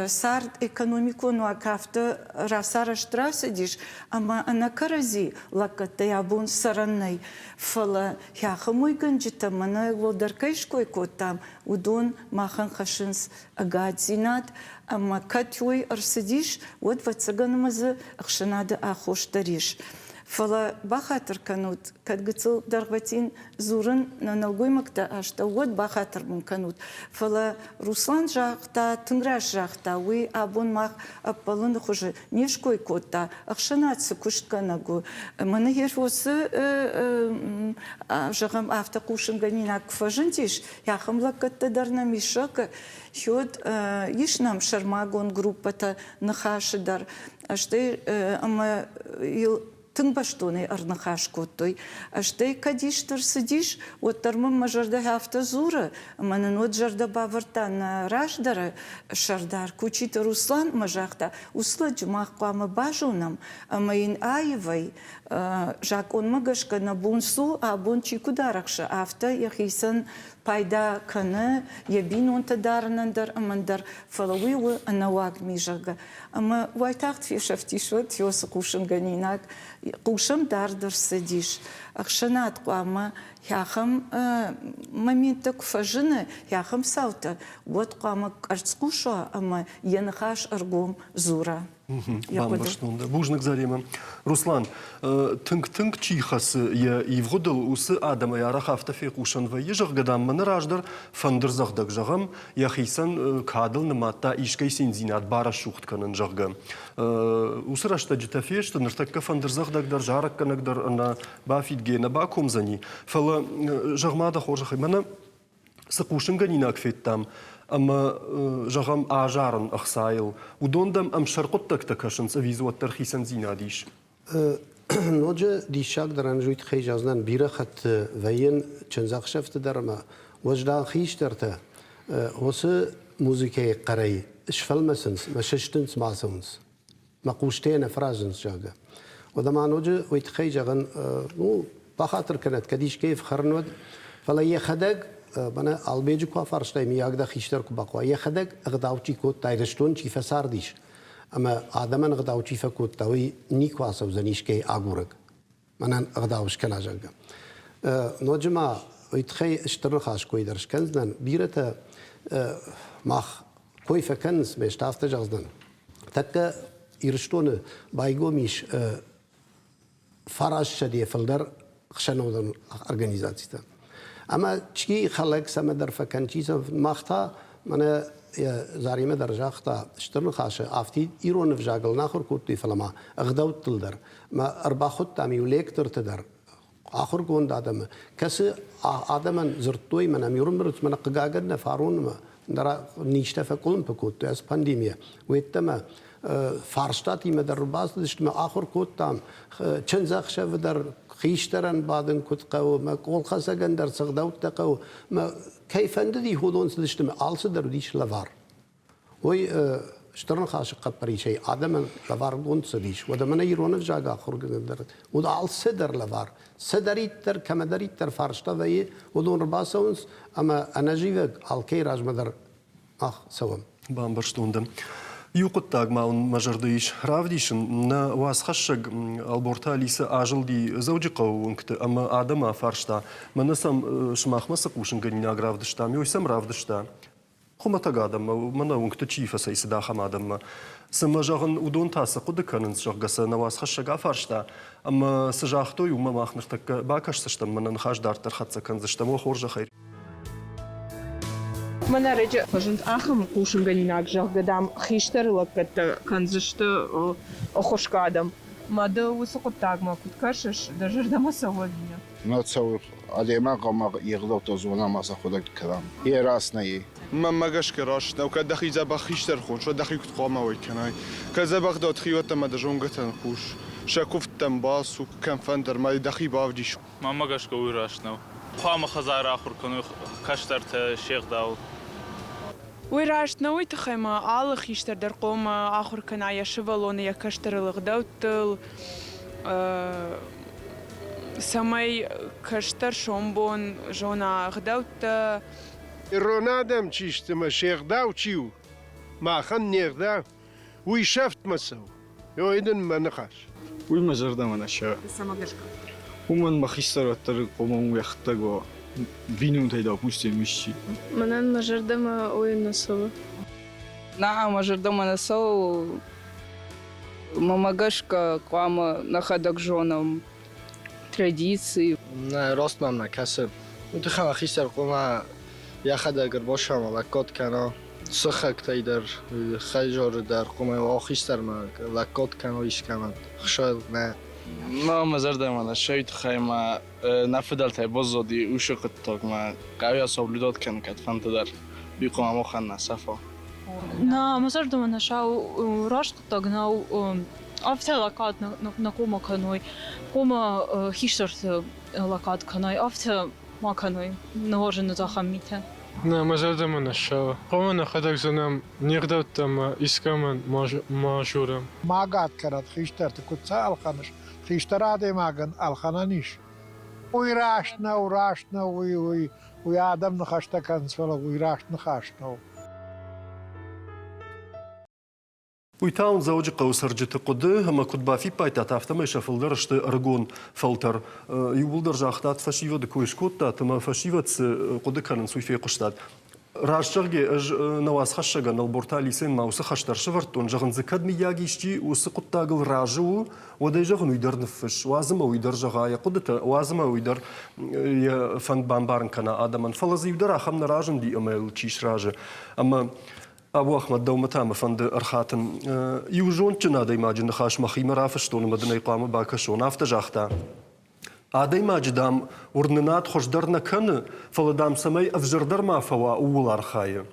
цард экономикон уаг афтӕ рацарӕзт рацыдис, ӕмӕ ӕнӕкӕрӕдзи лӕггӕдтӕй абон цӕрӕн нӕй. Фӕлӕ ахӕм уӕйгӕнджытӕ мӕнӕ уӕлдӕр кӕй ской кодтам, уыдон махӕн хӕссынц ӕгаддзинад, ӕмӕ кӕд уый ӕрцыдис, уӕд, ӕвӕццӕгӕн, ӕмӕ дзы ӕхсӕнады аххос дӕр ис. Фӕлӕ бахатыр кӕнут, кӕд гыццыл дӕргъвӕтин дзурын нӕ нӕлгоймӕгтӕ астӕу, уӕд бахатыр мын кӕнут. Фӕлӕ Руслан загъта, тынг раст загъта, уый абон мах ӕппӕлыны хуызы не ской кодта, ӕхсӕнад цы куыстгӕнӕг у. Мӕнӕ уыцы, зӕгъӕм, афтӕ хъусынгӕнинаг куы фӕзындис, ахӕм лӕггӕдтӕ дӕр нӕм ис, зӕгъгӕ, уӕд ис нӕм сӕрмагонд группӕтӕ ныхасы дӕр, стӕй ӕмӕ йыл. Тынг бӕстонӕй ӕрныхас кодтой. Стӕй кӕд исты ӕрцыдис, уӕддӕр мын мӕ зӕрдӕ афтӕ дзуры, ӕмӕ нын уӕд зӕрдӕ бавӕрдта нӕ раздӕры сӕрдар Кучиты Руслан ӕмӕ загъта, уыцы лӕджы мах хъуамӕ базонӕм ӕмӕ йын аивӕй закъонмӕ гӕсгӕ нӕ бон цы у, абон чи куыд арӕхсы, афтӕ йӕхицӕн пайда кӕны йӕ бинонтӕ дарынӕн дӕр ӕмӕ ӕндӕр, фӕлӕ уый у ӕнӕуаг ми, зӕгъгӕ. Ӕмӕ уайтагъд фесӕфтис уӕд Фёсы хъусынгӕнинаг. Хъусӕм дард ӕрцыдис. Ӕхсӕнад хъуамӕ ахӕм моменттӕ куы фӕзыны, ахӕм цаутӕ, уӕд хъуамӕ къӕрцхъус уа ӕмӕ йӕ ныхас ӕргом дзура. Бамбӕрстон дӕ. Бузныг, Заремӕ. Руслан, тынг-тынг чи хӕцы йӕ ивгъуыдыл, уыцы адӕмӕй арӕх афтӕ фехъусӕн вӕййы, зӕгъгӕ, дам, мӕнӕ раздӕр фӕндырдзӕгъдӕг зӕгъӕм, йӕхицӕн кадыл нымадта искӕй циндзинад барӕсугъд кӕнын, зӕгъгӕ. Уыцы рӕстӕджытӕ фесты, ныртӕккӕ фӕндырдзӕгъдӕг дӕр, зарӕггӕнӕг дӕр ӕнӕ бафидгӕ нӕ бакомдзӕни. Фӕлӕ, зӕгъ-ма дӕ хорзӕхӕй, мӕнӕ цы хъусынгӕнинаг федтам ӕмӕ, зӕгъӕм, азарын ӕхцайыл, уыдон дӕм ӕмсӕр хъуыддӕгтӕ кӕсынц ӕви дзы уӕддӕр хицӕндзинад ис? Ноджы диссагдӕр ӕз уый тыххӕй зӕгъдзынӕн, бирӕ хатт вӕййын чындзӕхсӕвты дӕр ӕмӕ уӕздан хистӕртӕ уыцы музыкӕйы хъӕрӕй сфӕлмӕцынц мӕ сыстынц ма ацӕуынц. Мӕ хъустӕ нӕ фӕразынц, зӕгъгӕ. Уӕдӕ ма ноджы уый тыххӕй зӕгъын, ну, бахатыр кӕнӕд, кӕд искӕй ӕфхӕрын уӕд, фӕлӕ йӕхӕдӕг, мӕнӕ Албеджы куы афарстай, миййаг дӕ хистӕр куы бахъуа, йӕхӕдӕг ӕгъдау чи кодта, Ирыстон чи фӕцардис, ӕмӕ адӕмӕн ӕгъдау чи фӕкодта, уый никуы ацӕудзӕн искӕй агурӕг. Мӕнӕн ӕгъдау скӕна, зӕгъгӕ. Ноджы ма уый тыххӕй стыр ныхас кой дӕр скӕндзынӕн. Бирӕтӕ мах кой фӕкӕнынц, ме афтӕ зӕгъдзынӕн. Тӕккӕ Ирыстоны байгом ис фарассӕдӕ фылдӕр ӕхсӕнадон организацитӕ. Ӕмӕ чи хӕлӕг цӕмӕдӕр фӕкӕн, чи мах та мӕнӕ Заремӕ дӕр загъта стыр ныхасы, афтид ирон ӕвзагыл нӕ ахуыр кодтой, фӕлӕ ма ӕгъдӕуттыл дӕр. Мӕ ӕрбахуыдтам иу лекторты дӕр, ахуыргонд адӕмы, кӕцы адӕмӕн дзырдтой, мӕнӕ Мюрнбруц, мӕнӕ хъыгагӕн нӕ фаронмӕ низтӕ фӕкъуылымпы кодтой аз пандемийӕ. Уеддӕмӕ фарстатимӕ дӕр ӕрбацыдысты мӕ ахуыр кодтам, чындзӕхсӕвы дӕр хистӕрӕн бадын куыд хъӕуы, мӕ къолхӕцӕгӕн дӕр цы гъдӕуттӕ хъӕуы, мӕ кӕй фӕндыди, уыдон цыдысты мӕ алцыдӕр уыдис лӕвар. Уый стыр ныхасы хъӕппӕрисӕй адӕмӕн лӕваргонд цыдис. Уӕдӕ мӕнӕ ирон ӕвзаг ахуыргӕнӕг дӕр уыд алцыдӕр лӕвар. Цыдӕриддӕр, кӕмӕдӕриддӕр фарста вӕййы, уыдон ӕрбацӕуынц ӕмӕ ӕнӕзивӕг алкӕй размӕ дӕр мах цӕуӕм. Бамбӕрстон дӕ. Иу хъуыддаг ма уын мӕ зӕрды ис равдисын. Нӕ уацхӕссӕг Ӕлборты Алисӕ азылди Дзӕуджыхъӕуы уынгты ӕмӕ адӕмы афарста, мӕнӕ сӕм сымахмӕ цы хъусынгӕнинаг равдыстам, уый сӕм равдыста. Хуымӕтӕг адӕммӕ, мӕнӕ уынгты чи фӕцӕйцыд, ахӕм адӕммӕ. Цымӕ, зӕгъын, уыдон та цы хъуыды кӕнынц, зӕгъгӕ сӕ нӕ уацхӕссӕг афарста, ӕмӕ цы загътой, уымӕ мах ныртӕккӕ бакӕсдзыстӕм, мӕнӕ ныхас дарддӕр хӕццӕ кӕндзыстӕм. Уӕ хорзӕхӕй. Мӕнӕ ӕрӕджы фӕзынд ахӕм хъусынгӕнинаг, зӕгъгӕ, дам, хистӕры лӕггӕдтӕ кӕндзысты ӕххуырсгӕ адӕм. Мӕ ды уыцы хъуыддагмӕ куыд кӕсыс, дӕ зӕрдӕмӕ цӕуы ӕви нӕ? Нӕ цӕуы. Адӕймаг хъуамӕ йе гъдӕуттӕ зона ӕмӕ сӕ хъуыды кӕна. Йе раст нӕй. Мӕнмӕ гӕсгӕ раст нӕу, кӕд дӕхи дзӕбӕх хистӕр хоныс, уӕд дӕхи куыд хъуамӕ уӕй кӕнай? Кӕд дзӕбӕх дӕ хиуӕттӕ ӕмӕ дӕ зонгӕтӕн хъус, сӕ куывдтӕм бацу, кӕмфӕндӕр ма дӕхи бавдис. Мӕнмӕ гӕсгӕ уый раст нӕу. Хъуамӕ хӕдзары ахуыр кӕной кӕстӕртӕ се гъдауыл. Уый раст нӕу, уый тыххӕй ма алы хистӕр дӕр хъуамӕ ахуыр кӕна йӕ сывӕллоны йӕ кӕстӕрыл ӕгъдӕуттыл, цӕмӕй кӕстӕр сомбон зона ӕгъдӕуттӕ. Ирон адӕм чи сты мӕ се гъдау чи у, махӕн не гъдау, уый сӕфтмӕ цӕуы. Ой дын мӕ ныхас. Уый мӕ зӕрдӕмӕ нӕ цӕуы. Цӕмӕ гӕсгӕ? Уымӕн мӕ хистӕр уӕддӕр хъуамӕ уӕхтӕг уа. Бинонтӕй, допустим, исчи. Мӕнӕн мӕ зӕрдӕмӕ уый нӕ цӕуы. Нӕ, мӕ зӕрдӕмӕ нӕ цӕуы. Мӕмӕ гӕсгӕ хъуамӕ нӕхӕдӕг зонӕм традици. Нӕ, раст мӕм нӕ кӕсы. Уый тыххӕй мӕ хистӕр хъуамӕ йӕхӕдӕг ӕрбасӕма, лӕггад кӕна. Сыхӕгтӕй дӕр, хӕдзары дӕр хъуамӕ уа хистӕрмӕ лӕггад кӕна искӕмӕн. Хсӕв нӕ. Нӕ, мӕ зӕрдӕмӕ нӕ цӕуы тыххӕй ма нӕ фыдӕлтӕй баззади уыцы хъуыддагмӕ хъӕуы соблюдать кӕнын кӕдфӕнды дӕр. Бикъо махӕн нӕ сӕфа. Нӕ, мӕ зӕрдӕмӕ нӕ сау раст хъуыддаг нӕу. Афтӕ лӕггад нӕ хъуамӕ кӕной, хъуамӕ хистӕрты лӕггад кӕной, афтӕ ма кӕной, нӕ уарзын ахӕм митӕ. Нӕ, мӕ зӕрдӕмӕ нӕ ссӕуы. Хъуамӕ нӕхӕдӕг зонӕм не гъдӕуттӕ ӕмӕ искӕмӕн ма зурӕм. Ма ӕгад кӕнӕд хистӕрты, куыд сӕ ӕлхӕныс? Хистӕр адӕймагӕн ӕлхӕнӕн ис? Уый раст нӕу, раст нӕу, уый, уый, уый адӕм ныхӕстӕ кӕнынц, фӕлӕ уый раст ныхас нӕу. Уый та уын Дзӕуджыхъӕуы цӕрджыты хъуыды ӕмӕ куыд бафиппайдтат, афтӕмӕй сӕ фылдӕр сты ӕрыгон фӕлтӕр. Иууылдӕр загътат, фӕсивӕды кой скодтат ӕмӕ фӕсивӕд цы хъуыды кӕнынц, уый фехъуыстат. Раст зӕгъгӕ, ӕз нӕ уацхӕссӕгӕн Ӕлборты Алисӕн ма уыцы хӕс дӕр сӕвӕрдтон, зӕгъын дзы кӕд мыййаг исчи уыцы хъуыддагыл разы у, уӕд ӕй зӕгъын уый дӕр ныффысс, уадз ӕмӕ уый дӕр зӕгъа йӕ хъуыдытӕ, уадз ӕмӕ уый дӕр йӕ фӕнд бамбарын кӕна адӕмӕн. Фӕлӕ дзы иу дӕр ахӕм нӕ разынди ӕмӕ йыл чи сразы. Ӕмӕ Абу Ахмӕд, дӕумӕ та мӕ фӕнды ӕрхатын. Иу зондджын адӕймаджы ныхас мӕхимӕ рафыстон ӕмӕ дын ӕй хъуамӕ бакӕсон. Афтӕ загъта: Адӕймаджы, дам, уырнынад хуыздӕр нӕ кӕны, фӕлӕ, дам, цӕмӕй ӕвзӕрдӕр ма фӕуа, ууыл архайы.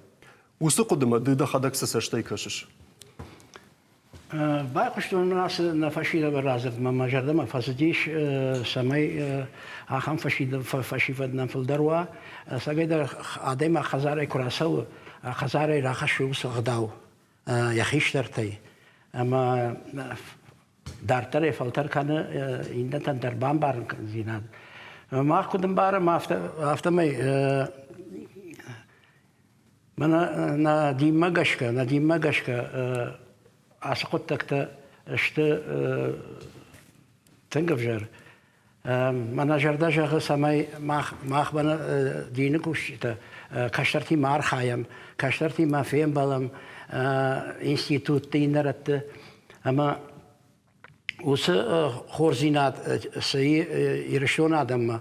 Уыцы хъуыдымӕ ды дӕхӕдӕг цы цӕстӕй кӕсыс? Байхъуыстон мын ацы нӕ фӕсивӕды радзырдмӕ, мӕ зӕрдӕмӕ фӕцыдис, цӕмӕй ахӕм фӕсивӕд нӕм фылдӕр уа. Ӕцӕгӕйдӕр адӕймаг хӕдзарӕй куы рацӕуы, хӕдзарӕй рахӕссы уыцы ӕгъдау йӕ хистӕртӕй. Ӕмӕ дарддӕр ӕй фӕлтӕр кӕны иннӕтӕн дӕр бамбарын кӕндзинад. Мах куыд ӕмбарӕм, афтӕмӕй Мӕнӕ нӕ динмӕ гӕсгӕ, нӕ динмӕ гӕсгӕ ацы хъуыддӕгтӕ сты тынг ӕвзӕр. Мӕнӕ зӕрдӕ зӕгъы, цӕмӕй мах, мах мӕнӕ дины кусджытӕ кӕстӕртимӕ архайӕм, кӕстӕртимӕ фембӕлӕм институтты, иннӕ рӕтты. Ӕмӕ уыцы хорздзинад цы Ирыстоны адӕммӕ,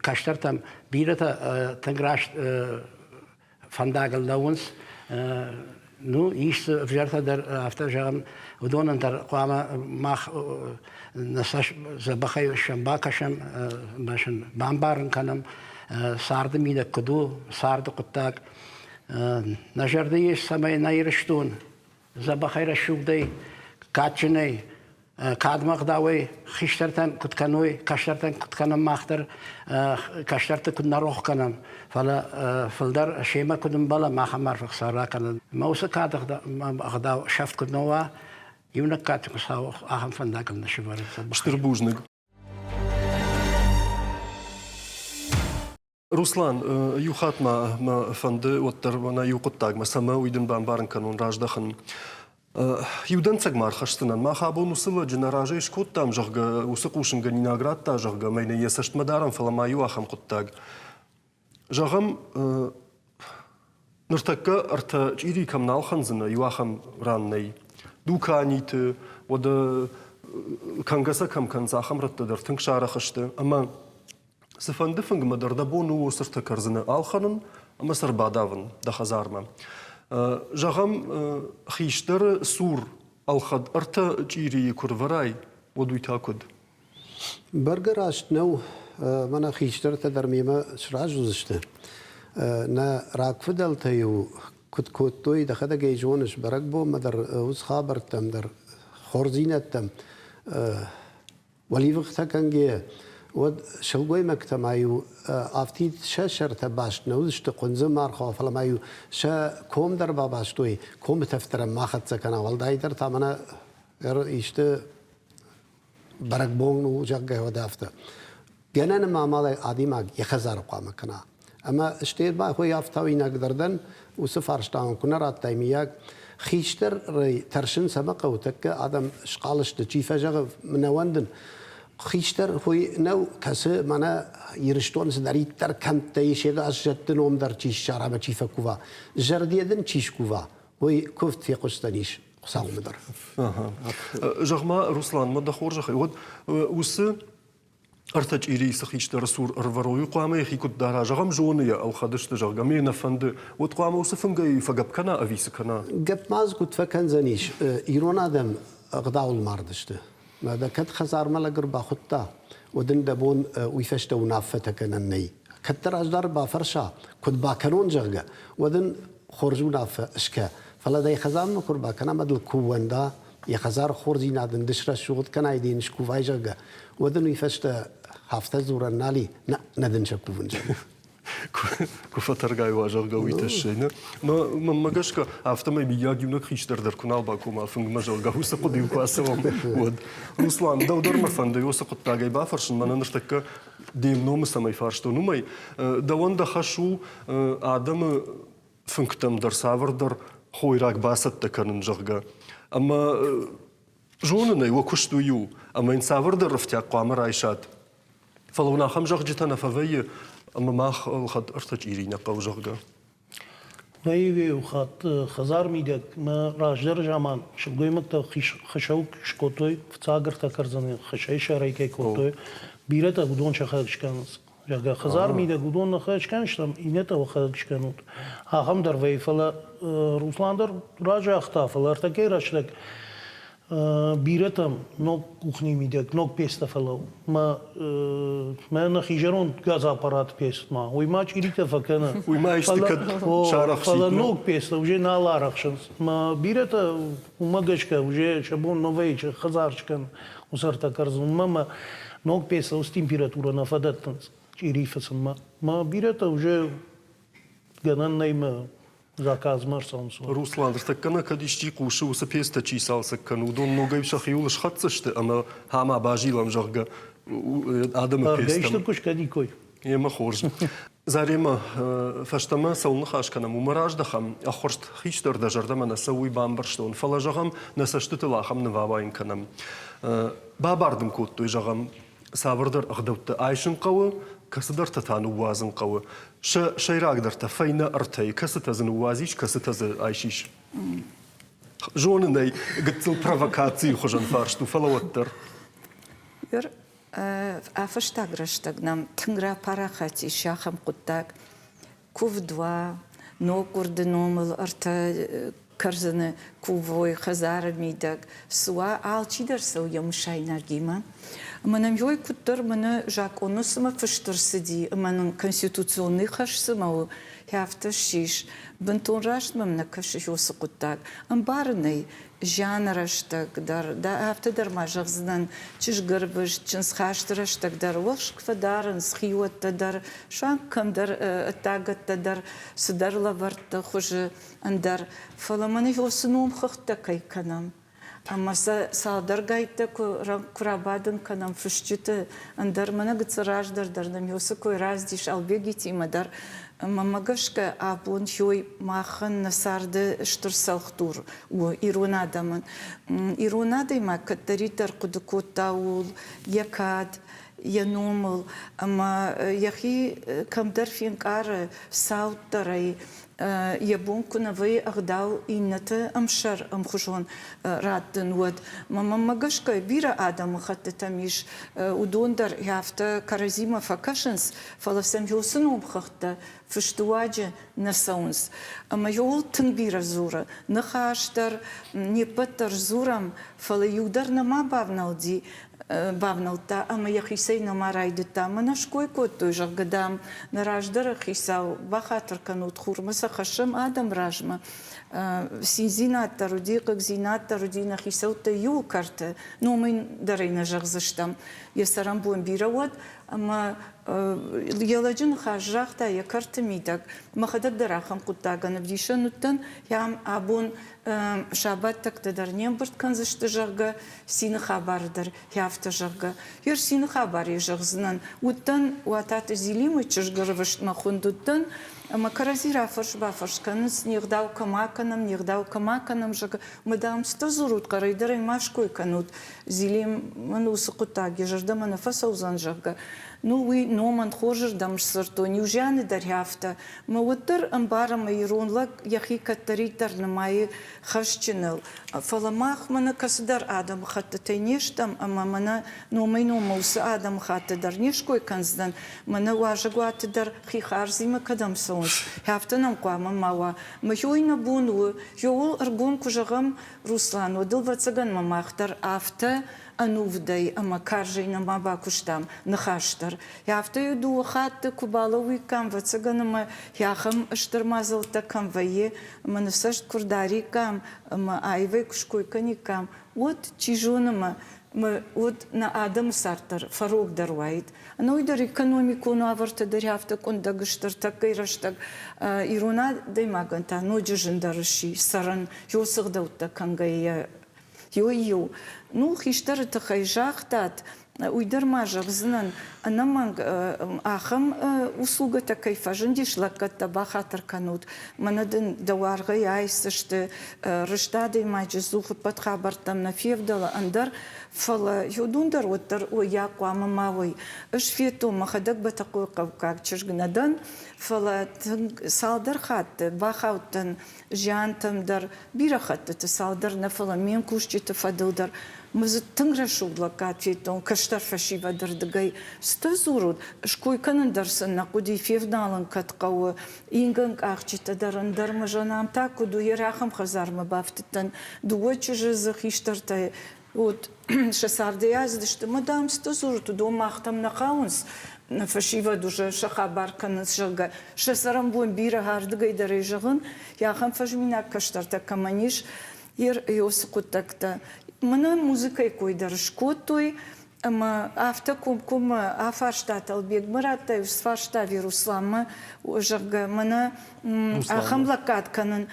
кӕстӕртӕм бирӕтӕ тынг раст фӕндагыл лӕууынц. Ну, ис дзы ӕвзӕртӕ дӕр, афтӕ зӕгъӕм, уыдонӕн дӕр хъуамӕ мах нӕ цӕст дзӕбӕхӕй сӕм бакӕсӕм, ӕмӕ сын бамбарын кӕнӕм, царды мидӕг куыд у, царды хъуыддаг. Нӕ зӕрды ис, цӕмӕй нӕ Ирыстон дзӕбӕхӕй рӕсугъдӕй, кадджынӕй, кадмӕ ӕгъдауӕй хистӕртӕн куыд кӕной, кӕстӕртӕн куыд кӕнӕм мах дӕр, кӕстӕрты куыд нӕ рох кӕнӕм, фӕлӕ фылдӕр семӕ куыд ӕмбӕлӕм, ахӕм арф ӕхца ракӕнӕм. Мӕ уыцы кады ӕгъдау сӕфт куыд нӕ уа, иунӕг кадджын Хуыцау ахӕм фӕндагыл нӕ сывӕры. Стыр бузныг. Руслан, иу хатт ма мӕ фӕнды уӕддӕр мӕнӕ иу хъуыддагмӕ, цӕмӕ уый дын бамбарын кӕнон, раздӕхын. Иу дӕнцӕг ма ӕрхӕсдзынӕн. Мах абон уыцы лӕджы нӕ разӕй скодтам, зӕгъгӕ, уыцы хъусынгӕнинаг радта, зӕгъгӕ, ӕмӕ йын йӕ цӕстмӕ дарӕм, фӕлӕ ма иу ахӕм хъуыддаг. Зӕгъӕм, ныртӕккӕ ӕртӕ чъири кӕм нал хӕндзынӕ, иу ахӕм ран нӕй. Дуканиты, уӕдӕ кӕнгӕ сӕ кӕм кӕнынц, ахӕм рӕттӕ дӕр тынг сарӕх сты. Ӕмӕ Цыфӕнды фынгмӕ дӕр дӕ бон у уыцы кӕрдзыны ӕлхӕнын ӕмӕ сӕ ӕрбадавын дӕ хӕдзармӕ. Зӕгъӕм, хистӕры цур ӕлхӕд ӕртӕ чъирийы куы рвӕрай, уӕд уый та куыд? Бӕргӕ раст нӕу, мӕнӕ хистӕртӕ дӕр мемӕ сразы уыдзысты. Нӕ рагфыдӕлтӕ-иу куыд кодтой, дӕхӕдӕг ӕй зоныс, бӕрӕгбонмӕ дӕр, уыцы хабӕрттӕм дӕр, хорздзинӕдтӕм Уӕливыхтӕ кӕнгӕйӕ, уӕд сылгоймӕгтӕ ма-иу афтид сӕ сӕртӕ баст нӕ уыдысты хъуындзы мархо, фӕлӕ ма-иу сӕ ком дӕр бабастой, комы тӕф дӕр ӕм ма хӕццӕ кӕна, уӕлдайдӕр та мӕнӕ исты бӕрӕгбон у, зӕгъгӕ, уӕд афтӕ. Гӕнӕн ӕмӕ амалӕй адӕймаг йӕ хӕдзары хъуамӕ кӕна. Ӕмӕ стӕй бахой ӕфтауинаг дӕр дӕн, уыцы фарстамӕ куы нӕ радтай, мыййаг, хистӕрӕй тӕрсын цӕмӕ хъӕуы, тӕккӕ адӕм схъал сты, чи фӕзӕгъы, нӕ уӕндын. Хистӕр хуый нӕу, кӕцы мӕнӕ Ирыстоны цыдӕриддӕр кӕмттӕ ис, егас зӕдты ном дӕр чи ссара ӕмӕ чи фӕкува, зӕрдийӕ дын чи скува, уый куывд фехъуысдзӕнис Хуыцаумӕ дӕр. Зӕгъ-ма, Руслан, мӕ дӕ хорзӕхӕй, уӕд уыцы ӕртӕ чъирийы цы хистӕры цур ӕрвӕрой, хъуамӕ йӕхи куыд дара, зӕгъӕм, зоны йӕ, ӕлхӕд сты, зӕгъгӕ, ме нӕ фӕнды, уӕд хъуамӕ уыцы фынгӕй фӕгӕпп кӕна ӕви цы кӕна? Гӕпп ма дзы куыд фӕкӕндзӕнис, ирон адӕм ӕгъдауыл мардысты. Мӕ дӕ кӕд хӕдзармӕ лӕг ӕрбахуыдта, уӕд ын дӕ бон уый фӕстӕ уынаффӕтӕ кӕнӕн нӕй. Кӕд дӕ раздӕр бафӕрса, куыд бакӕнон, зӕгъгӕ, уӕд ын хорз уынаффӕ скӕ. Фӕлӕ дӕ хӕдзармӕ куы ӕрбакӕна ӕмӕ дыл куы ууӕнда, Йӕ хӕдзары хорздзинад ын ды срӕсугъд кӕнай, дын скувай, зӕгъгӕ, уӕд ын уый фӕстӕ афтӕ дзурӕн нал и, нӕ, нӕ дын сӕ кувын, зӕгъгӕ. Куы фӕтӕргай уа, зӕгъгӕ, уый тӕссӕй. Нӕ, мӕнмӕ гӕсгӕ, афтӕмӕй мыййаг иунӕг хистӕр дӕр куы нал бакома фынгмӕ, зӕгъгӕ, уыцы хъуыдыйыл куы ацӕуӕм, уӕд. Руслан, дӕу дӕр мӕ фӕнды уыцы хъуыддагӕй бафӕрсын, мӕнӕ ныртӕккӕ де мномы цӕмӕй фарстон, уымӕй. Дӕуӕн дӕ хӕс у адӕмы фынгтӕм дӕр цавӕрдӕр хойраг бацӕттӕ кӕнын, зӕгъгӕ. Ӕмӕ зонын ӕй, уӕ куыст уый у, ӕмӕ йын цавӕрдӕр ӕфтиаг хъуамӕ райсат. Фӕлӕ уын ахӕм зӕгъджытӕ нӕ фӕвӕййы, ӕмӕ мах ӕлхӕд ӕртӕ чъири нӕ хъӕуы, зӕгъгӕ. Иу хатт хӕдзар мидӕг мӕ раздӕры заман сылгоймӕгтӕ хысӕу скодтой, фыццаг ӕртӕ кӕрдзыны хысӕй сӕрӕй кӕй кодтой, бирӕтӕ уыдон сӕхӕдӕг скӕнынц. Зӕгъгӕ, хӕдзар мидӕг уыдон нӕхӕдӕг скӕныстӕм, иннӕтӕ уӕхӕдӕг скӕнут. Ахӕм дӕр вӕййы, фӕлӕ Руслан дӕр разагъта, фӕлӕ ӕртӕккӕйы рӕстӕг бирӕтӕм ног кухни мидӕг ног пецтӕ фӕлӕуу. Мӕ, мӕ нӕхи зӕронд газоаппарат пец ма, уый ма чъиритӕ фӕкӕны. Уый ма исты кӕд сарӕхсид. Фӕлӕ ног пецтӕ уже нал арӕхсынц. Мӕ бирӕтӕ уымӕ гӕсгӕ уже сӕ бон нӕ вӕййы хӕдзар скӕнын уыцы ӕртӕ кӕрдзын. Уымӕ мӕ ног пецтӕ уыцы температурӕ нӕ фӕдӕттынц чъири фыцынмӕ. Мӕ бирӕтӕ уже гӕнӕн нӕй мӕ заказмӕ ӕрцӕуынц. Руслан, ныртӕккӕ нӕ кӕд исчи хъусы, уыцы пецтӕ чи цалцӕг кӕны, уыдон ногӕй сӕхиуыл схӕцдзысты ӕмӕ хама базилӕм, зӕгъгӕ, адӕмы пецтӕм. Исты куы скӕниккой. Емӕ хорз. Заремӕ, фӕстӕмӕ цӕуыл ныхас кӕнӕм, уымӕ раздӕхӕм. Ӕххуырст хистӕр дӕ зӕрдӕмӕ нӕ цӕуы, уый бамбӕрстон. Фӕлӕ, зӕгъӕм, нӕ цӕстытыл ахӕм ныв ауайын кӕнӕм. Бабар дын кодтой, зӕгъӕм, цавӕрдӕр ӕгъдӕуттӕ айсын хъӕуы, кӕцыдӕртӕ та ныууадзын хъӕуы. Сӕ сӕйрагдӕртӕ фӕйнӕ ӕртӕйы, кӕцытӕ дзы ныууадзис, кӕцытӕ дзы айсис? Зонын ӕй, гыццыл провокацийы хуызӕн фарст у, фӕлӕ уӕддӕр. А фӕстаг рӕстӕг нӕм тынг рапарахат ис ахӕм хъуыддаг. Куывд уа, ноггуырды номыл ӕртӕ кӕрдзыны кувой хӕдзары мидӕг, цы уа, алчидӕр цӕуы йӕ мысайнагимӕ. Ӕмӕ нӕм ёй куыддӕр мӕнӕ закъоны цымӕ фыст ӕрцыди ӕмӕ нын конституционный хӕс цымӕ у, афтӕ ссис. Бынтон раст мӕм нӕ кӕсы уыцы хъуыддаг. Ӕмбарын ӕй, зианы рӕстӕг дӕр, афтӕ дӕр ма зӕгъдзынӕн, чызгӕрвыст, чындзхасты рӕстӕг дӕр уӕхск фӕдарынц хиуӕттӕ дӕр, суанг кӕмдӕр ӕддагӕттӕ дӕр цыдӕр лӕвӕртты хуызы ӕндӕр. Фӕлӕ мӕнӕ уыцы номхыгъдтӕ кӕй кӕнӕм, ӕмӕ сӕ цалдӕргӕйттӕ куы рабадын кӕнӕм фысджыты, ӕндӕр мӕнӕ гыццыл раздӕр дӕр нӕм уыцы кой раздис Албегитимӕ дӕр. Мӕнмӕ гӕсгӕ, абон хёй махӕн нӕ царды стыр цӕлхдур у ирон адӕмӕн. Ирон адӕймаг кӕддӕриддӕр хъуыды кодта ууыл йӕ кад, йӕ номыл ӕмӕ йӕхи кӕмдӕр фенкъары цауддӕрӕй, йӕ бон куы нӕ вӕййы ӕгъдау иннӕты ӕмсӕр ӕмхуызон раттын, уӕд. Мӕнмӕ гӕсгӕ бирӕ адӕмыхӕттытӕм ис, уыдон дӕр афтӕ кӕрӕдзимӕ фӕкӕсынц, фӕлӕ сӕм уыцы номхыгъдтӕ фысты уаджы нӕ цӕуынц. Ӕмӕ ууыл тынг бирӕ дзуры. Ныхас дӕр, не ппӕт дӕр дзурӕм, фӕлӕ иу дӕр нӕма бавнӕлди бавнӕлдта ӕмӕ йӕхицӕй нӕма райдыдта. Мӕнӕ ской кодтой, зӕгъгӕ, дам, нӕ раздӕры хицау, бахатыр кӕнут, хурмӕ сӕ хӕссӕм адӕм размӕ. Циндзинад дӕр уыди, хъыгдзинад дӕр уыди нӕ хицӕуттӕй иуы кӕрты, номӕй дӕр ӕй нӕ зӕгъдзыстӕм. Йӕ цӕрӕнбон бирӕ уӕд, ӕмӕ йӕ лӕджы ныхас загъта йӕ кӕрты мидӕг. Мӕхӕдӕг дӕр ахӕм хъуыддагӕн ӕвдисӕн уыдтӕн, ам абон сабӕттӕгтӕ дӕр не мбырд кӕндзысты, зӕгъгӕ, цины хабар дӕр афтӕ, зӕгъгӕ. Йе цины хабарӕй зӕгъдзынӕн, уыдтӕн Уататы Зилимы чызгы рвыстмӕ хуынд уыдтӕн, ӕмӕ кӕрӕдзи рафӕрс-бафӕрс кӕнынц, не гъдау кӕмӕ кӕнӕм, не гъдау кӕмӕ кӕнӕм, зӕгъгӕ. Мӕ, дам, цытӕ дзурут, хъӕрӕй дӕр ӕй ма ской кӕнут, Зилим мын уыцы хъуыддаг йӕ зӕрдӕмӕ нӕ фӕцӕудзӕн, зӕгъгӕ. Ну, уый номӕн хорзырдӕм сдзырдтон, иу зианы дӕр афтӕ. Мӕ уӕддӕр ӕмбарӕм, ирон лӕг йӕхи кӕддӕриддӕр нымайы хӕсджыныл. Фӕлӕ мах мӕнӕ кӕцыдӕр адӕмыхӕттытӕй не стӕм ӕмӕ мӕнӕ номӕй-номмӕ уыцы адӕмыхатты дӕр не ской кӕндзынӕн, мӕнӕ уазӕгуаты дӕр хи хардзимӕ кӕдӕм цӕуынц, афтӕ нӕм хъуамӕ ма уа. Мӕ нӕ бон у, иууыл ӕргом куы зӕгъӕм, Руслан, уӕд ыл ӕвӕццӕгӕн мӕ мах дӕр афтӕ ӕнувыдӕй ӕмӕ карзӕй нӕма бакуыстам ныхас дӕр. дӕр. Афтӕ-иу дыууӕ хатты куы балӕууиккам, ӕвӕццӕгӕн, ӕмӕ ахӕм стыр мадзӕлттӕ кӕм вӕййы, ӕмӕ нӕ цӕст куы рдариккам ӕмӕ аивӕй куы ской кӕниккам, уӕд, чи зоны, мӕ уӕд нӕ адӕмы цард дӕр фӕрогдӕр уаид. Ӕнӕуый дӕр экономикон уавӕртӕ дӕр афтӕ къуындӕг сты ӕртӕккӕйы рӕстӕг. Ирон адӕймагӕн та ноджы зындӕр сси цӕрын, уыцы ӕгъдӕуттӕ кӕнгӕйӕ. Иуӕй-иу, ну, хистӕры тыххӕй загътат, уый дӕр ма зӕгъдзынӕн, ӕнӕмӕнг ахӕм услугӕтӕ кӕй фӕзындис, лӕггӕдтӕ бахатыр кӕнут, мӕнӕ дын дӕ уаргъӕй айсдзысты, рыст адӕймаджы дзух ӕппӕт хабӕрттӕм нӕ февдӕлы, ӕндӕр, фӕлӕ уыдон дӕр уӕддӕр уӕййаг хъуамӕ ма уой. Ӕз федтон, мӕхӕдӕг Бӕтӕхъойыхъӕуккаг чызг нӕ дӕн, фӕлӕ тынг цалдӕр хатты бахаудтӕн зиантӕм дӕр, бирӕ хӕттыты цалдӕр нӕ, фӕлӕ ме мкусджыты фӕдыл дӕр. Мӕ дзы тынг рӕсугъд лӕггад федтон кӕстӕр фӕсивӕды рдыгӕй. Цытӕ дзурут, ской кӕнын дӕр сын нӕ хъуыди, февналын кӕд хъӕуы, ингӕнкъахджытӕ дӕр ӕндӕр мӕ зӕнӕм та куыд у, йе рахӕм хӕдзармӕ бафтыдтӕн. Дыууӕ чызджы дзы хистӕртӕй вот сӕ цардӕй ацыдысты ӕмӕ, дам, цытӕ дзурут, уыдон махтӕм нӕ хауынц, нӕ фӕсивӕд уже сӕ хабар кӕнынц, зӕгъгӕ. Сӕ цӕрӕнбон бирӕ ардыгӕй дӕр ӕй зӕгъын, ахӕм фӕзминаг кӕстӕртӕ кӕмӕн ис, уыцы хъуыддӕгтӕ. Мӕнӕ музыкӕйы кой дӕр скодтой, ӕмӕ афтӕ комкоммӕ афарста Талбегмӕ радтай, сфарста Русланмӕ, зӕгъгӕ, мӕнӕ ахӕм лӕггад кӕнын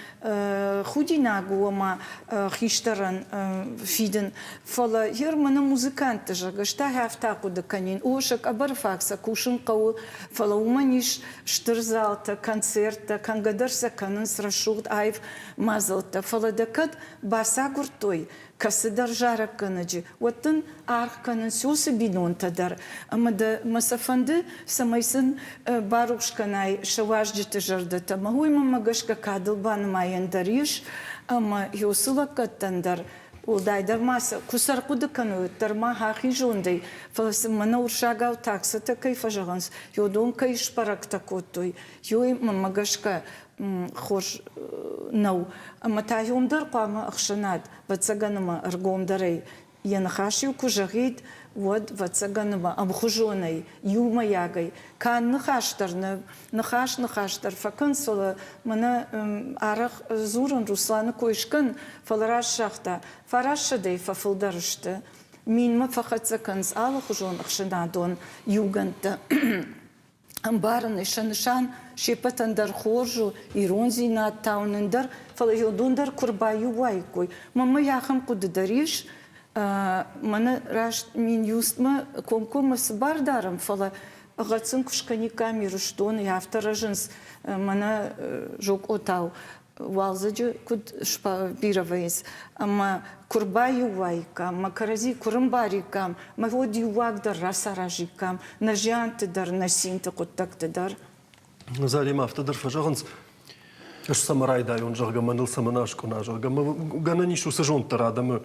худинаг у ӕмӕ хистӕрӕн фидын. Фӕлӕ ер мӕнӕ музыкантты, зӕгъгӕ, ӕз та афтӕ ахъуыды кӕнин, о, сӕ къӕбӕры фаг сӕ кусын хъӕуы, фӕлӕ уымӕн ис стыр залтӕ, концерттӕ, кӕнгӕ дӕр сӕ кӕнынц рӕсугъд аив мадзӕлттӕ. Фӕлӕ дӕ кӕд бацагуырдтой кӕцыдӕр зарӕггӕнӕджы, уӕд дын аргъ кӕнынц уыцы бинонтӕ дӕр ӕмӕ дӕ мӕ сӕ фӕнды, цӕмӕй сын барухс кӕнай сӕ уазджыты зӕрдӕтӕ. Ӕмӕ уый мӕнмӕ гӕсгӕ кадыл банымайӕн дӕр ис ӕмӕ уыцы лӕггӕдтӕн дӕр уӕлдайдӕр ма сӕ куы сӕ ӕрхъуыды кӕной, уӕддӕр ма хӕхи зондӕй, фӕлӕ сын мӕнӕ урсагау таксӕтӕ кӕй фӕзӕгъынц, уыдон кӕй сбӕрӕгтӕ кодтой, уый мӕнмӕ гӕсгӕ хорз нӕу. Ӕмӕ та уым дӕр хъуамӕ ӕхсӕнад, ӕвӕццӕгӕн ӕмӕ ӕргомдӕрӕй йӕ ныхас-иу куы зӕгъид, уӕд, ӕвӕццӕгӕн ӕмӕ ӕмхуызонӕй, иумӕйагӕй, канд ныхас дӕр нӕ, ныхас-ныхас дӕр фӕкӕнц, фӕлӕ мӕнӕ арӕх дзурын Русланы кой скӕн, фӕлӕ раст загъта, фарассӕдӕй фӕфылдӕр сты. Минмӕ фӕхӕццӕ кӕнынц алыхуызон ӕхсӕнадон иугӕндтӕ. Ӕмбарын ӕй, сӕ нысан се ппӕтӕн дӕр хорз у, ирондзинад тауынӕн дӕр, фӕлӕ уыдон дӕр куы ӕрбаиу уаиккой. Мӕнмӕ ахӕм хъуыды дӕр ис, мӕнӕ раст Минюстмӕ комкоммӕ цы бар дарӕм, фӕлӕ ӕгъӕцын куы скӕниккам Ирыстоны, афтӕ рӕзынц мӕнӕ зокъотау уалдзӕджы куыд бирӕ вӕййынц, ӕмӕ куы рбаиу уаиккам, мӕ кӕрӕдзи куы рымбариккам, мӕ уӕд иу уаг дӕр рацаразиккам нӕ зианты дӕр, нӕ цинты хъуыддӕгты дӕр. Заремӕ афтӕ дӕр фӕзӕгъынц, ӕз цӕмӕ райдайон, зӕгъгӕ, мӕныл цӕмӕн аскъуына, зӕгъгӕ, гӕнӕн ис уыцы зонд дӕр адӕмы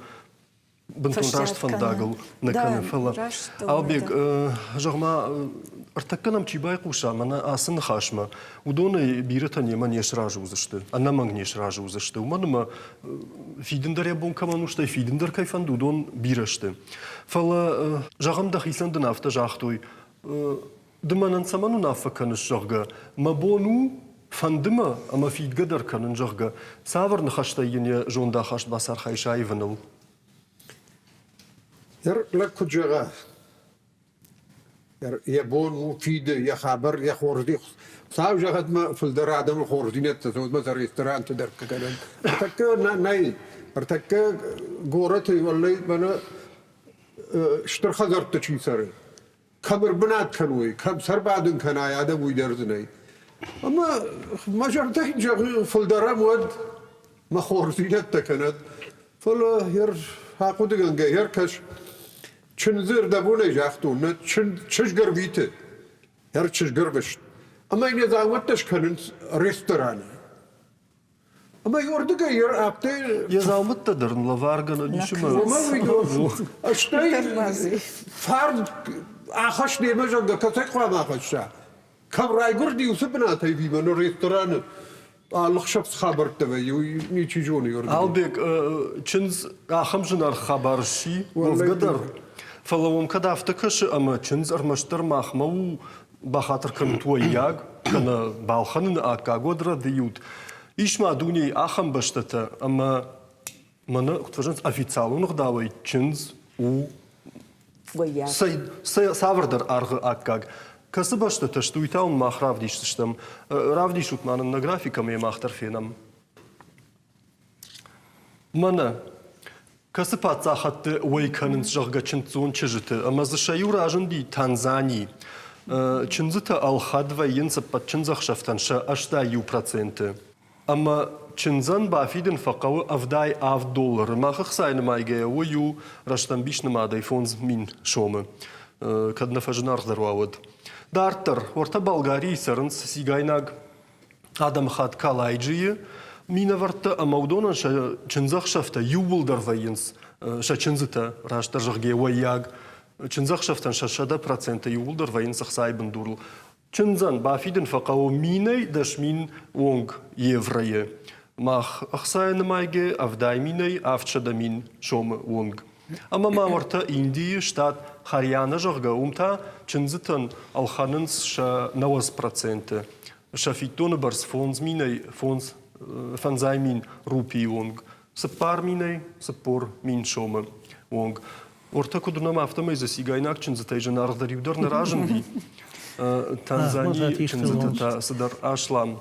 бынтон раст фӕндагыл нӕ кӕны, фӕлӕ Албег, зӕгъ-ма, ӕртӕккӕ нӕм чи байхъуса мӕнӕ ацы ныхасмӕ, уыдонӕй бирӕтӕ немӕ не сразы уыдзысты, ӕнӕмӕнг не сразы уыдзысты, уымӕн ӕмӕ фидын дӕр йӕ бон кӕмӕн у, стӕй фидын дӕр кӕй фӕнды, уыдон бирӕ сты. Фӕлӕ, зӕгъӕм, дӕхицӕн дын афтӕ загътой, ды мӕнӕн цӕмӕн уынаффӕ кӕныс, зӕгъгӕ, мӕ бон у, фӕнды мӕ ӕмӕ фидгӕ дӕр кӕнын, зӕгъгӕ, цавӕр ныхӕстӕй йын йӕ зондахаст бацархайыс аивыныл? Лӕг куыд зӕгъа, йӕ бон у фиды, йӕ хабар, йӕ хорздзинад. Хуыцау зӕгъӕд мӕ фылдӕр адӕмы хорздзинӕдтӕ цӕуӕд сӕ ресторанты дӕр кӕнӕн. Ӕртӕккӕ нӕй, ӕртӕккӕ горӕты уӕллӕй мӕнӕ стыр хӕдзӕртты чи цӕры, кӕм ӕрбынат кӕной, кӕм сӕ ӕрбадын кӕнай, адӕм уый дӕр дзы нӕй. Ӕмӕ мӕ зӕрдӕ йын зӕгъы, фылдӕрӕм уӕд мӕ хорздзинӕдтӕ кӕнӕд. Фӕлӕ ахъуыдыгӕнгӕ ӕркӕс, чындзы ӕрдӕбонӕй загътон, нӕ чызг ӕрвиты, ӕрчызг ӕрвыст. Ӕмӕ йын йӕ дзаумӕттӕ скӕнынц рестораны. Ӕмӕ уырдыгӕй афтӕ... Йӕ дзаумӕттӕ дӕр ын лӕваргӕнӕн ис ӕмӕ... Уымӕ стӕй фарн ахӕсс немӕ, зӕгъгӕ, кӕцӕй хъуамӕ ахӕсса? Кӕм райгуырди, уыцы бынатӕй вимӕ ныр рестораны алы хсӕв цы хабӕрттӕ вӕййы, уый ничи зоны. Албег, чындз ахӕм зынаргъ хабар сси, уӕвгӕ дӕр. Фӕлӕ уӕм кӕд афтӕ кӕсы, ӕмӕ чындз ӕрмӕстдӕр махмӕ у, бахатыр кӕнут уӕййаг, кӕнӕ балхӕныны аккаг, уӕд рӕдыйут. Ис ма дунейы ахӕм бӕстӕтӕ, ӕмӕ мӕнӕ, куыд фӕзӕгъынц, официалон ӕгъдауӕй чындз у цавӕрдӕр аргъы аккаг. Кӕцы бӕстӕтӕ сты, уый та уын мах равдисдзыстӕм. Равдисут ма нын нӕ график ӕмӕ йӕ мах дӕр фенӕм. Мӕнӕ, кӕцы паддзахӕдты уӕй кӕнынц, зӕгъгӕ, чындздзон чызджыты, ӕмӕ дзы сӕ иу разынди Танзани. Чындзытӕ ӕлхӕд вӕййынц ӕппӕт чындзӕхсӕвтӕн сӕ 81%. Ӕмӕ чындзӕн бафидын фӕхъӕуы 77 доллары. Мах ӕхцайы нымайгӕйӕ уый у рӕстӕмбис нымадӕй 5000 сомы. Кӕд нӕ фӕзынаргъдӕр уа, уӕд. Дарддӕр, уӕртӕ Болгарийы цӕрынц цигайнаг адӕмыхатт Калайджийы минӕвӕрттӕ ӕмӕ уыдонӕн сӕ чындзӕхсӕвтӕ иууылдӕр вӕййынц сӕ чындзытӕ, растдӕр зӕгъгӕ, уӕййаг. Чындзӕхсӕвтӕн сӕ 100% иууылдӕр вӕййынц ӕхцайы бындурыл. Чындзӕн бафидын фӕхъӕуы минӕй 10,000 онг евройы. Мах ӕхцайӕ нымайгӕ 70 минӕй 700 000 сомы онг. Ӕмӕ ма уӕртӕ Индийы штат Харьяна, зӕгъгӕ, уым та чындзытӕн ӕлхӕнынц сӕ 90%. Сӕ фиддоны бӕрц фондз минӕй фондз фӕндзай мин рупийы онг, цыппар минӕй 40 000 сомы онг. Уӕртӕ куыд уынӕм, афтӕмӕй дзы цигайнаг чындзытӕй зынаргъдӕр иу дӕр нӕ разынди. Танзанийы чындзытӕ та цыдӕр аслам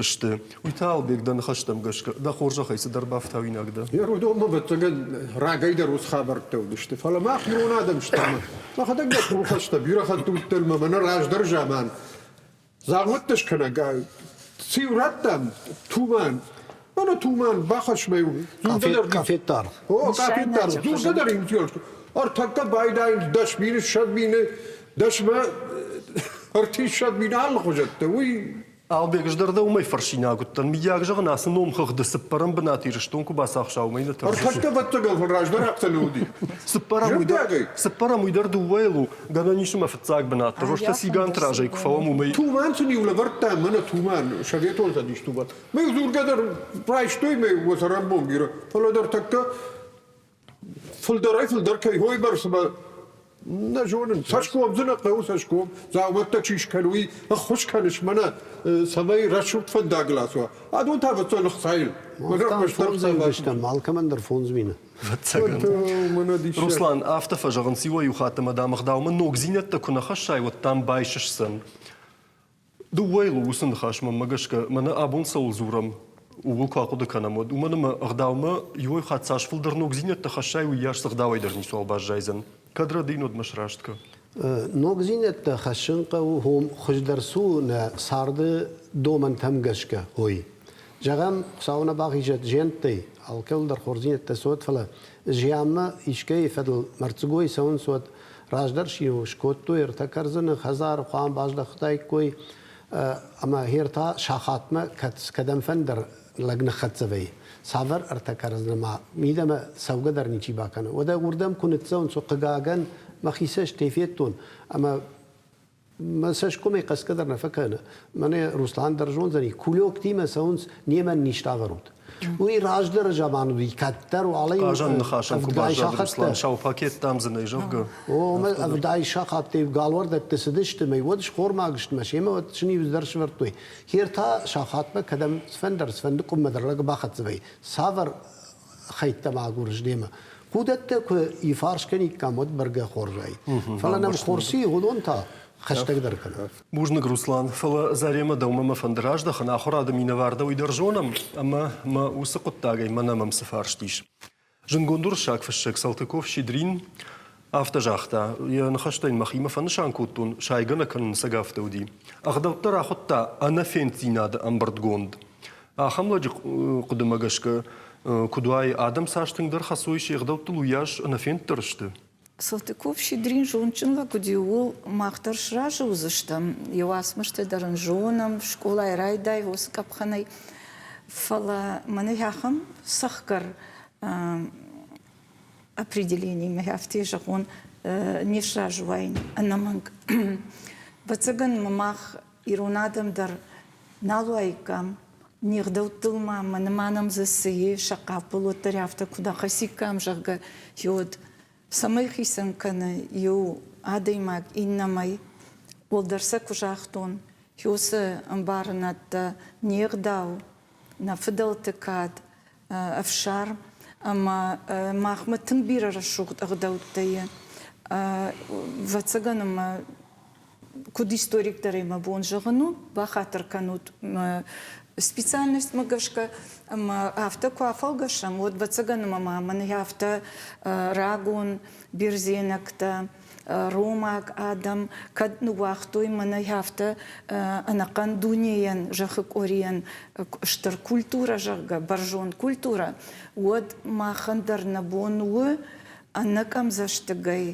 сты. Уый та, Албег, дӕ ныхӕстӕм гӕсгӕ, дӕ хорзӕхӕй цыдӕр бафтауинаг дӕ. Уыдонмӕ, ӕвӕццӕгӕн, рагӕй дӕр уыцы хабӕрттӕ уыдысты. Фӕлӕ мах ирон адӕм стӕм. Мӕхӕдӕг дӕр куы бирӕ хатт уыдтӕн мӕ мӕнӕ раздӕры заман Дзаумӕттӕ скӕнӕг циу радтам туман. Мӕнӕ туман бахӕсмӕ Къафеттар. О, къафеттар. Дзургӕ дӕр им Ӕртӕккӕ байдайынц 10 000, 20 000, дӕсмӕ 300 000 алыхуызӕттӕ. Уый Албег, ӕз дӕр дӕ уымӕй фӕрсинаг уыдтӕн. Мыййаг, зӕгъын, ацы номхыгъды цыппӕрӕм бынат Ирыстон куы бацахса, уымӕй нӕ тӕрсыс? Ӕртӕккӕ ӕвӕццӕгӕн раздӕр афтӕ нӕ уыди. Цыппӕрӕм уый дӕр, цыппӕрӕм уый дӕр дыууӕйыл у, гӕнӕн ис ӕмӕ фыццаг бынат дӕр. Уӕртӕ циганты разӕй куы фӕуӕм, уымӕй. Туман сын-иу лӕвӕрдта мӕнӕ туман, Советон Цӕдис туман. Мӕ дзургӕ дӕр райстой мӕ уӕ цӕрӕнбон бирӕ, фӕлӕ дӕр тӕккӕ фылдӕрӕй-фылдӕр кӕй хойбӕрцмӕ нӕ зонын. Цӕсгом дзы нӕ хъӕуы цӕсгом, дзаумӕттӕ чи скӕны, уый ӕххуыс кӕныс мӕнӕ, цӕмӕй рӕсугъд фӕндагыл ацуа. Адон та ӕвӕццӕгӕн ӕхцайыл. Фондз алкӕмӕн дӕр 5 000. Ӕвӕццӕгӕн. Руслан, афтӕ фӕзӕгъынц иуӕй-иу хатт ӕмӕ дам ӕгъдаумӕ ногдзинӕдтӕ куы нӕ хӕссай, уӕд дам байсысдзӕн. Дыууӕйыл уыцы ныхас мӕнмӕ гӕсгӕ, мӕнӕ абон цӕуыл дзурӕм, ууыл куы ахъуыды кӕнӕм, уӕд уымӕн ӕмӕ ӕгъдаумӕ иуӕй хатт цас фылдӕр ногдзинӕдтӕ хӕссай, уыйас дзы ӕгъдауӕй дӕр ницуал баззайдзӕн. Кӕд рӕдийын, уӕд мӕ сраст кӕ. Ногдзинӕдтӕ хӕссын хъӕуы хом хуыздӕр цы у нӕ царды домӕнтӕм гӕсгӕ, уый. Зӕгъӕм, Хуыцау нӕ бахизӕд зиӕнттӕй, алкӕуыл дӕр хорздзинӕдтӕ цӕуӕд, фӕлӕ зианмӕ искӕйы фӕдыл мӕрддзыгой цӕуынц, уӕд раздӕр сиу скодтой ӕртӕ кӕрдзыны хӕдзары хъуамӕ баздӕхтаиккой ӕмӕ хер та сахатмӕ кӕдӕмфӕндӕр лӕг ныххӕццӕ вӕййы. Цавӕр ӕртӕ кӕрдзыны ма мидӕмӕ цӕугӕ дӕр ничи бакӕны. Уӕдӕ уырдӕм куы ныццӕуынц, хъыгагӕн, мӕхи цӕстӕй федтон ӕмӕ Мӕ цӕсгомӕй хъӕсгӕ дӕр нӕ фӕкӕны. Мӕнӕ Руслан дӕр зондзӕни, кулёктимӕ цӕуынц, немӕн низтӕ ӕвӕрут. Уый раздӕры заман уыди, кӕддӕр уалӕй Хъазӕн ныхасӕн куы баззад Руслан, сау пакет дам дзы нӕй, зӕгъгӕ. О, ӕмӕ ӕвдай сахаттӕй галуӕрдӕтты цыдысты, мӕ уӕд схормаг сты, мӕ семӕ уӕд сын иу дӕр сӕвӕрдтой. Хер та сахатмӕ кӕдӕм цыфӕндӕр, цыфӕнды къуыммӕ дӕр лӕг бахӕццӕ вӕййы. Цавӕр хӕйттӕм агурыс демӕ. Худӕттӕ куы ифарс кӕниккам, уӕд бӕргӕ хорзӕй. Фӕлӕ нӕм хорз цы и, уыдон та хӕстӕгдӕр кӕны. Бузныг, Руслан. Фӕлӕ Заремӕ дӕумӕ мӕ фӕнды раздӕхын, ахуырады минӕвар дӕ уый дӕр зонӕм, ӕмӕ мӕ уыцы хъуыддагӕй мӕнӕ мӕм цы фарст ис. Зындгонд уырыссаг фыссӕг Салтыков-Щедрин афтӕ загъта, йӕ ныхӕстӕ йын мӕхимӕ фӕнысан кодтон, сайгӕ нӕ кӕнын цӕг афтӕ уыди. Ӕгъдӕуттӕ рахуыдта ӕнӕфенддзинады ӕмбырдгонд. Ахӕм лӕджы хъуыдымӕ гӕсгӕ, куыд уай, адӕм цас тынгдӕр хӕцой се гъдӕуттыл, уыйас ӕнӕфенддӕр сты. Салтыков-Щедрин зондджын лӕг уыди, ууыл мах дӕр сразы уыдзыстӕм. Йӕ уацмыстӕ дӕр ын зонӕм, скъолайы райдай уыцы къӕпхӕнӕй. Фӕлӕ мӕнӕ ахӕм цӕхгӕр определениимӕ афтӕ зӕгъон, не сразы уаин ӕнӕмӕнг. Ӕвӕццӕгӕн мӕ мах ирон адӕм дӕр нал уаиккам, не гъдӕуттыл ма мӕнӕ ма нӕм дзы цы и, сӕ хъаппыл уӕддӕр афтӕ куыд ахӕссиккам, зӕгъгӕ, уӕд. Цӕмӕй хицӕн кӕны иу адӕймаг иннӕмӕй, уӕлдӕр сӕ куы загътон, уыцы ӕмбарынӕдтӕ не гъдау, нӕ фыдӕлты кад, ӕфсарм ӕмӕ махмӕ тынг бирӕ рӕсугъд ӕгъдӕуттӕ и. Ӕвӕццӕгӕн ӕмӕ куыд историк дӕр ӕй мӕ бон зӕгъын у, бахатыр кӕнут мӕ специальностьмӕ гӕсгӕ, ӕмӕ афтӕ куы афӕлгӕсӕм, уӕд ӕвӕццӕгӕн ӕмӕ ма мӕн афтӕ рагон бердзенӕгтӕ, ромаг адӕм кӕд ныууагътой мӕнӕ афтӕ ӕнӕхъӕн дунейӕн, зӕххы къорийӕн стыр культурӕ, зӕгъгӕ, бӕрзонд культурӕ, уӕд махӕн дӕр нӕ бон у ӕнӕкъӕмдзӕстыгӕй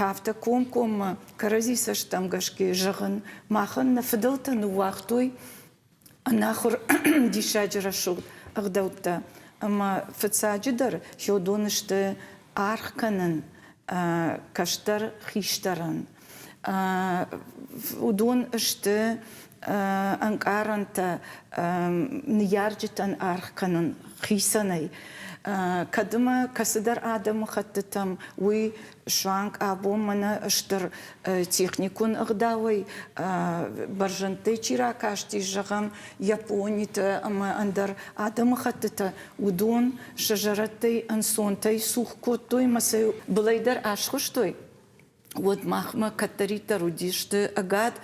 афтӕ комкоммӕ кӕрӕдзи цӕстӕм гӕсгӕ зӕгъын, махӕн нӕ фыдӕлтӕ ныууагътой ӕнахуыр диссаджы рӕсугъд ӕгъдӕуттӕ. Ӕмӕ фыццаджыдӕр уыдон сты аргъ кӕнын кӕстӕр хистӕрӕн. Уыдон сты ӕнкъарӕнтӕ ныййарджытӕн аргъ кӕнын хицӕнӕй. Кӕд ӕмӕ кӕцыдӕр адӕмыхӕттытӕм уый суанг абон мӕнӕ стыр техникон ӕгъдауӕй бӕрзӕндтӕй чи ракастис, зӕгъӕм, Японитӕ ӕмӕ ӕндӕр адӕмыхӕттытӕ, уыдон сӕ зӕрӕдтӕй ӕнцонтӕй цух кодтой ӕмӕ сӕ былӕй дӕр асхуыстой. Уӕд махмӕ кӕддӕриддӕр уыдисты ӕгад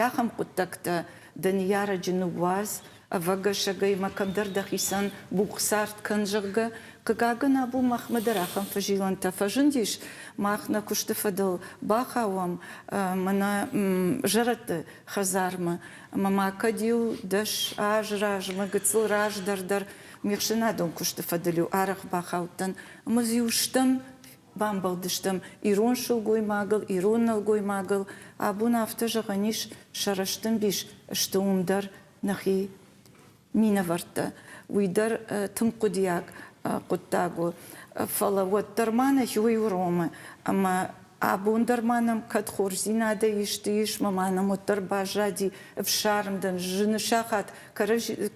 ахӕм хъуыддӕгтӕ, дӕ ныййарӕджы ныууадз, ӕвӕгӕсӕгӕй мӕ кӕмдӕр дӕхицӕн бухъцард кӕн, зӕгъгӕ. Хъыгагӕн, абон махмӕ дӕр ахӕм фӕзилӕнтӕ фӕзындис. Мах нӕ куысты фӕдыл бахауӕм мӕнӕ зӕрӕдты хӕдзармӕ. Ӕмӕ ма кӕд иу дӕс азы размӕ гыццыл раздӕр дӕр ме хсӕнадон куысты фӕдыл-иу арӕх бахаудтӕн ӕмӕ дзы-иу стӕм бамбӕлдыстӕм ирон сылгоймагыл, ирон нӕлгоймагыл. Абон афтӕ зӕгъӕн ис, сӕ рӕстӕмбис сты уым дӕр нӕхи минӕвӕрттӕ. Уый дӕр тынг хъуыдиаг хъуыддаг у. Фӕлӕ уӕддӕр ма нӕхи уый уромы, ӕмӕ абон дӕр ма нӕм кӕд хорздзинадӕй исты ис, ӕмӕ ма нӕм уӕддӕр баззади ӕфсарм дӕн, зыны сахат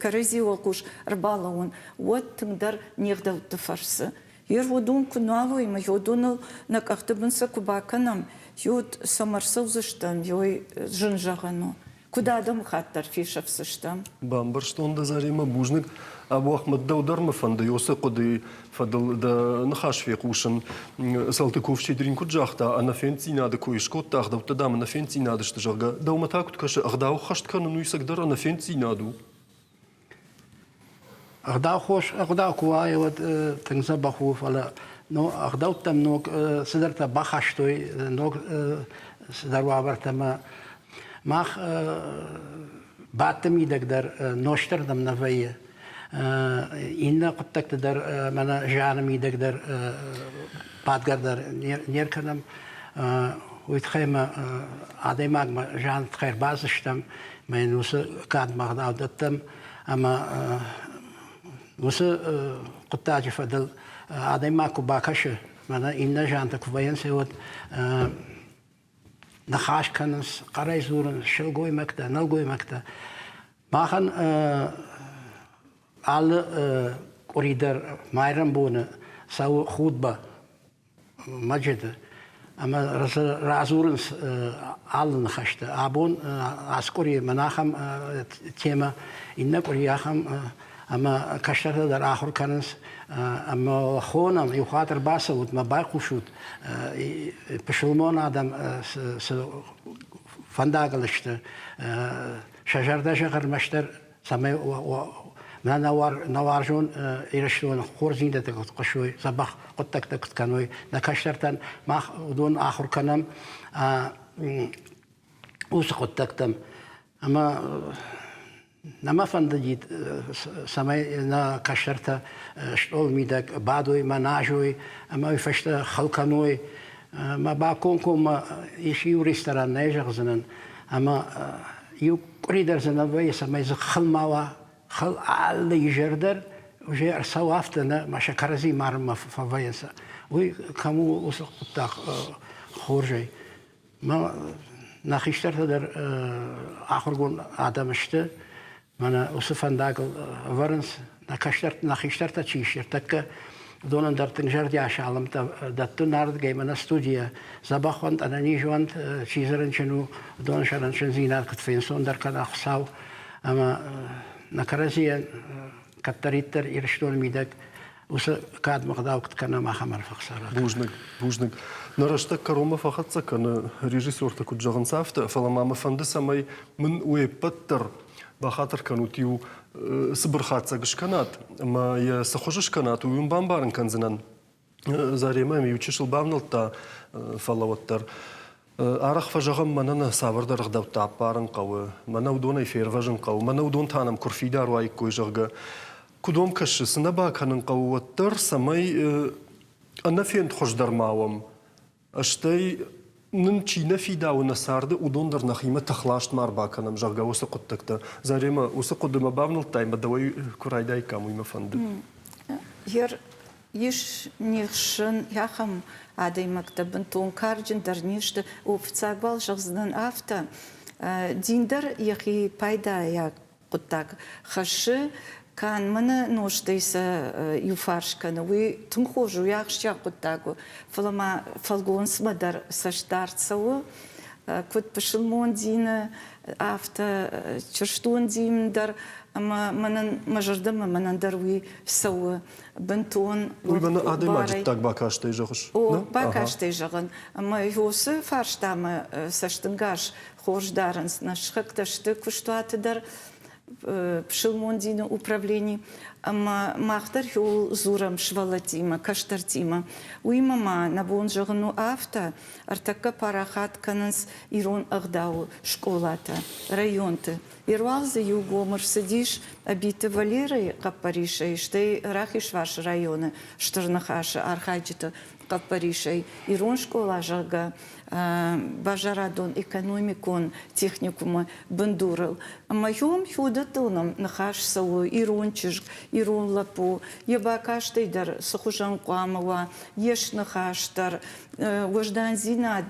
кӕрӕдзи уӕлхъус ӕрбалӕууын, уӕд тынгдӕр не гъдӕутты фӕрцы. Ер уыдон куы нал уой ӕмӕ уыдоныл нӕ къӕхты бын сӕ куы бакӕнӕм, уӕд цӕм ӕрцӕудзыстӕм, уый зын зӕгъӕн у. Куыд адӕмыхатт дӕр фесӕфдзыстӕм. Бамбӕрстон дӕ, Заремӕ, бузныг. Абуахмӕт, дӕу дӕр мӕ фӕнды уыцы хъуыдыйы фӕдыл дӕ ныхас фехъусын. Салтыков-Щедрин куыд загъта, ӕнӕфенддзинады кой скодта, ӕгъдӕуттӕ, дам, ӕнӕфенддзинад сты, зӕгъгӕ, дӕумӕ та куыд кӕсы, ӕгъдау ӕххӕст кӕнын уый цӕгдӕр ӕнӕфенддзинад у? Ӕгъдау хорз ӕгъдау куы уа, уӕд тынг дзӕбӕх у, фӕлӕ ӕгъдӕуттӕм ног цыдӕртӕ бахастой, ног цыдӕр уавӕртӕ ӕмӕ мах бадты мидӕг дӕр нозтӕрдӕм нӕ вӕййы. Иннӕ хъуыддӕгты дӕр мӕнӕ зианы мидӕг дӕр бадгӕ дӕр не ркӕнӕм. Уый тыххӕй ӕмӕ адӕймагмӕ зианы тыххӕй ӕрбацыдыстӕм, ӕмӕ йын уыцы кадмӕ ӕгъдау дӕттӕм ӕмӕ уыцы хъуыддаджы фӕдыл адӕймаг куы бакӕсы, мӕнӕ иннӕ зиантӕ куы вӕййынц, уӕд ныхас кӕнынц, хъӕрӕй дзурынц сылгоймӕгтӕ, нӕлгоймӕгтӕ. Махӕн алы къуыри дӕр майрӕмбоны цӕуы худбӕ мӕджыты ӕмӕ радзурынц алы ныхӕстӕ. Абон ацы къуыри мӕн ахӕм темӕ, иннӕ къуыри ахӕм ӕмӕ кӕстӕртӕ дӕр ахуыр кӕнынц ӕмӕ хонӕм, иу хатт ӕрбацӕут мӕ байхъусут, пысылмон адӕм цы фӕндагыл сты, сӕ зӕрдӕ зӕгъы ӕрмӕстдӕр цӕмӕй нӕ нӕ уарзон Ирыстоны хорздзинӕдтӕ куыд хъуысой, дзӕбӕх хъуыддӕгтӕ куыд кӕной, нӕ кӕстӕртӕн мах уыдон ахуыр кӕнӕм уыцы хъуыддӕгтӕм. Ӕмӕ нӕ мӕ фӕндыди, цӕмӕй нӕ кӕстӕртӕ стъол мидӕг бадой мӕ назой ӕмӕ уый фӕстӕ хыл кӕной. Мӕ бакомкоммӕ ис иу ресторан, нӕ зӕгъдзынӕн, ӕмӕ иу къуыри дӕр дзы нӕ вӕййы, цӕмӕй дзы хыл ма уа. Хыл алы изӕр дӕр уже ӕрцӕуы афтӕ нӕ, мӕ сӕ кӕрӕдзи марынмӕ фӕвӕййынц. Уый кӕм у уыцы хъуыддаг хорзӕй. Мӕ нӕ хистӕртӕ дӕр ахуыргонд адӕм сты, мӕнӕ уыцы фӕндагыл ӕвӕрынц нӕ кӕстӕр, нӕ хистӕртӕ чи сты, ӕртӕккӕ. Уыдонӕн дӕр тынг зӕрдиаг саламтӕ дӕттын ардыгӕй мӕнӕ студийӕ. Дзӕбӕх уӕнт, ӕнӕниз уӕнт, чи дзы рынчын у, уыдон сӕ рынчындзинад куыд фенцондӕр кӕна Хуыцау. Ӕмӕ нӕ кӕрӕдзийӕн кӕддӕриддӕр Ирыстоны мидӕг уыцы кадмӕ гъдау куыд кӕнӕм, ахӕм арфӕ Хуыцау Бузныг, бузныг. Нӕ рӕстӕг кӕронмӕ фӕхӕццӕ кӕны, режиссертӕ куыд зӕгъынц, афтӕ, фӕлӕ ма мӕ фӕнды, цӕмӕй мын уе ппӕт дӕр бахатыр кӕнут иу цыбыр хатдзӕг скӕнат ӕмӕ йӕ цы хуызы скӕнат, уый уын бамбарын кӕндзынӕн. Заремӕ йӕм иу чысыл бавнӕлдта, фӕлӕ уӕддӕр арӕх фӕзӕгъӕм, мӕнӕ нӕ цавӕрдӕр ӕгъдӕуттӕ аппарын хъӕуы, мӕнӕ уыдонӕй фервӕзын хъӕуы, мӕнӕ уыдон та нӕм куы рфидар уаиккой, зӕгъгӕ. Куыд уӕм кӕсы, цы нӕ бакӕнын хъӕуы уӕддӕр, цӕмӕй ӕнӕфенд хуыздӕр ма уӕм, Стӕй нын чи нӕ фидауы нӕ царды, уыдон дӕр нӕхимӕ тыхласт ма ӕрбакӕнӕм, зӕгъгӕ, уыцы хъуыддӕгтӕ. Заремӕ, уыцы хъуыдымӕ бавнӕлдтай ӕмӕ дӕуӕй куы райдаиккам, уый мӕ фӕнды. Ер ис не хсӕн ахӕм адӕймӕгтӕ бынтон карджын дӕр не сты. О, фыццаг уал зӕгъдзынӕн афтӕ, дин дӕр йӕхи пайдайаг хъуыддаг хӕссы, канд мӕнӕ нозтӕй сӕ иуфарс кӕны, уый тынг хорз у, уый ахсджиаг хъуыддаг у, фӕлӕ ма фӕлгонцмӕ дӕр цӕстдард цӕуы, куыд пысылмон дины, афтӕ чырыстон дин дӕр, ӕмӕ мӕнӕн мӕ зӕрдӕмӕ мӕнӕн дӕр уый цӕуы бынтон. Уый мӕнӕ адӕймаджы ддаг бакастӕй зӕгъыс? О, бакастӕй зӕгъын. Ӕмӕ уыцы фарстамӕ цӕстӕнгас хорз дарынц. Нӕ сыхӕгтӕ сты куыстуаты дӕр, пысылмон дины управлени, ӕмӕ мах дӕр иуыл дзурӕм сывӕллӕттимӕ, кӕстӕртимӕ. Уыимӕ ма нӕ бон зӕгъын у афтӕ, ӕртӕккӕ парахат кӕнынц ирон ӕгъдауы скъолатӕ районты. Ируал дзы иу гом ӕрцыдис Ӕбиты Валерӕйы хъӕппӕрисӕй, стӕй Рахизфарсы районы Стыр Ныхасы архайджыты хъӕппӕрисӕй ирон скъола, зӕгъгӕ, базарадон-экономикон техникумы бындурыл. Ӕмӕ уым уыдӕттыл нӕм ныхас цӕуы ирон чызг, ирон лӕппу, йӕ бакастӕй дӕр цы хуызӕн хъуамӕ уа, йе сныхас дӕр, уӕздандзинад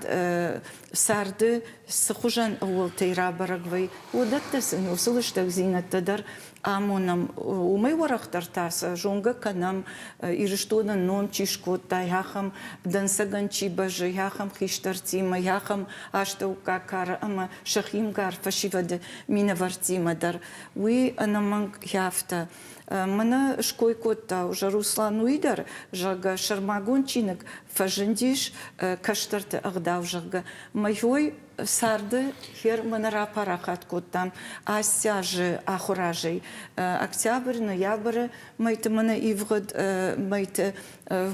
царды цы хуызӕн ӕууӕлтӕй рабӕрӕг вӕййы, уыдӕттӕ сын уыцы лыстӕгдзинӕдтӕ дӕр амонӕм. Уымӕй уӕрӕхдӕр та сӕ зонгӕ кӕнӕм, Ирыстонӕн ном чи скодта, ахӕм дӕнцӕгӕн чи бӕззы, ахӕм хистӕртимӕ, ахӕм астӕуккаг кары ӕмӕ сӕхи мгар фӕсивӕды минӕвӕрттимӕ дӕр. Уый ӕнӕмӕнг афтӕ. Мӕнӕ ской кодта уже Руслан уый дӕр, зӕгъгӕ, сӕрмагонд чиныг фӕзындис кӕстӕрты ӕгъдау, зӕгъгӕ. Мӕй царды хер мӕнӕ рапарахат кодтам ацы азы ахуыразӕй. Октябрь, ноябры мӕйты мӕнӕ ивгъуыд мӕйты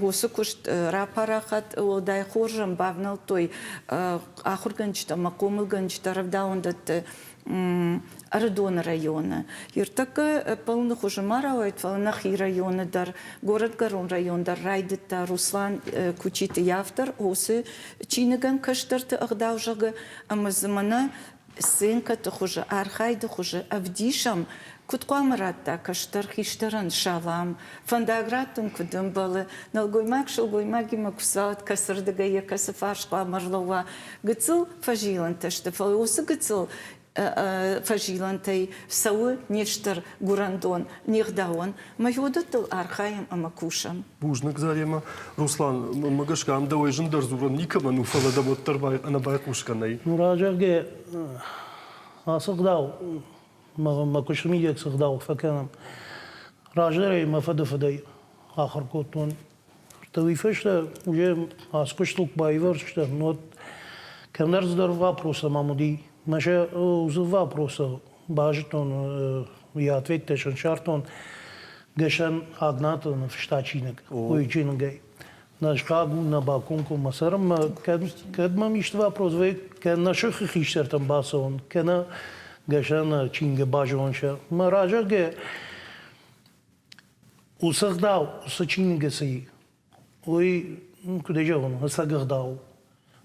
уыцы куыст рапарахат, уӕлдай хорзӕн бавнӕлдтой ахуыргӕнджытӕ ӕмӕ хъомылгӕнджытӕ рӕвдауӕндӕтты Ӕрыдоны районы. Ӕртӕккӕ полны хуызы ма рауайд, фӕлӕ нӕхи районы дӕр, горӕтгӕрон район дӕр райдыдта Руслан Кучиты автор уыцы чиныгӕн кӕстӕрты ӕгъдау зӕгъы, ӕмӕ дзы мӕнӕ сценкӕты хуызы, архайды хуызы ӕвдисӕм, куыд хъуамӕ радта кӕстӕр хистӕрӕн салам, фӕндаг раттын куыд ӕмбӕлы, нӕлгоймаг сылгоймагимӕ куы цӕуӕд, кӕцырдыгӕй йӕ кӕцы фарс хъуамӕ ӕрлӕууа, гыццыл фӕзилӕнтӕ сты, фӕлӕ уыцы гыццыл фӕзилӕнтӕй цӕуы не стыр гуырӕндон, не гъдауӕн. Мӕ уыдӕттыл архайӕм ӕмӕ кусӕм. Бузныг, Заремӕ. Руслан, мӕнмӕ гӕсгӕ ам дӕуӕй зындӕр дзурӕн никӕмӕн у, фӕлӕ дӕм уӕддӕр ӕнӕбайхъусгӕ нӕй. Ну, разӕгъгӕ, ацы ӕгъдау, мӕ куысты мидӕг цы ӕгъдау фӕкӕнӕм, раздӕрӕй мӕ фыдыфыдӕй ахуыр кодтон. Уый фӕстӕ уже ацы куыстыл куы баивӕрзтӕн, уӕд кӕмдӕр цыдӕр вопросы мӕм уыди. Мӕ сӕ уыцы вопросы базыдтон, йӕ ответтӕ сын ссардтон. Гӕсӕн Агнаты ныффыста чиныг, уый чиныгӕй. Нӕ схъаг у, нӕ бакомкоммӕ цӕрынмӕ. Кӕд, кӕд мӕм исты вопрос вӕййы, кӕд нӕ сыхы хистӕртӕм бацӕуын, кӕнӕ Гӕсӕны чингӕ базонын сӕ. Мӕ разӕггӕ Уыцы ӕгъдау, уыцы чиныгы цы и, уый, куыд ӕй зӕгъон, ӕцӕг ӕгъдау у.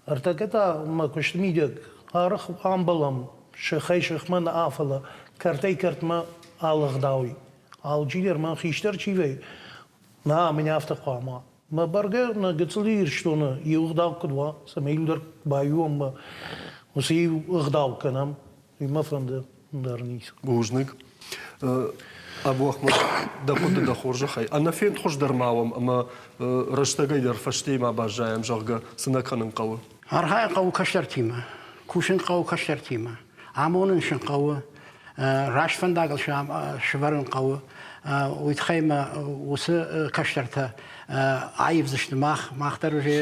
Ӕртӕккӕ та мӕ куысты мидӕг арӕх амбӕлӕм сыхӕй сыхмӕ нӕ, фӕлӕ кӕртӕй-кӕртмӕ алы ӕгъдауӕй. Алчидӕр мӕн хистӕр чи вӕййы, нӕ, мӕн афтӕ хъуамӕ. Мӕ бӕргӕ нӕ гыццыл Ирыстоны иу ӕгъдау куыд уа, цӕмӕй иу дӕр баиу уӕм ӕмӕ уыцы иу ӕгъдау кӕнӕм, уый мӕ фӕнды ӕндӕр ницы. Бузныг. Абу-Ахмад, дӕ хъуыды дӕ хорзӕхӕй. Ӕнӕфенд хуыздӕр ма уӕм ӕмӕ рӕстӕгӕй дӕр фӕстейы ма баззайӕм, зӕгъгӕ, цы нӕ кӕнын хъӕуы? Архайын хъӕуы кӕстӕртимӕ, кусын хъӕуы кӕстӕртимӕ, амонын сын хъӕуы, раст фӕндагыл сӕвӕрын хъӕуы. Уый тыххӕй ма уыцы кӕстӕртӕ аивдзысты мах, мах дӕр уже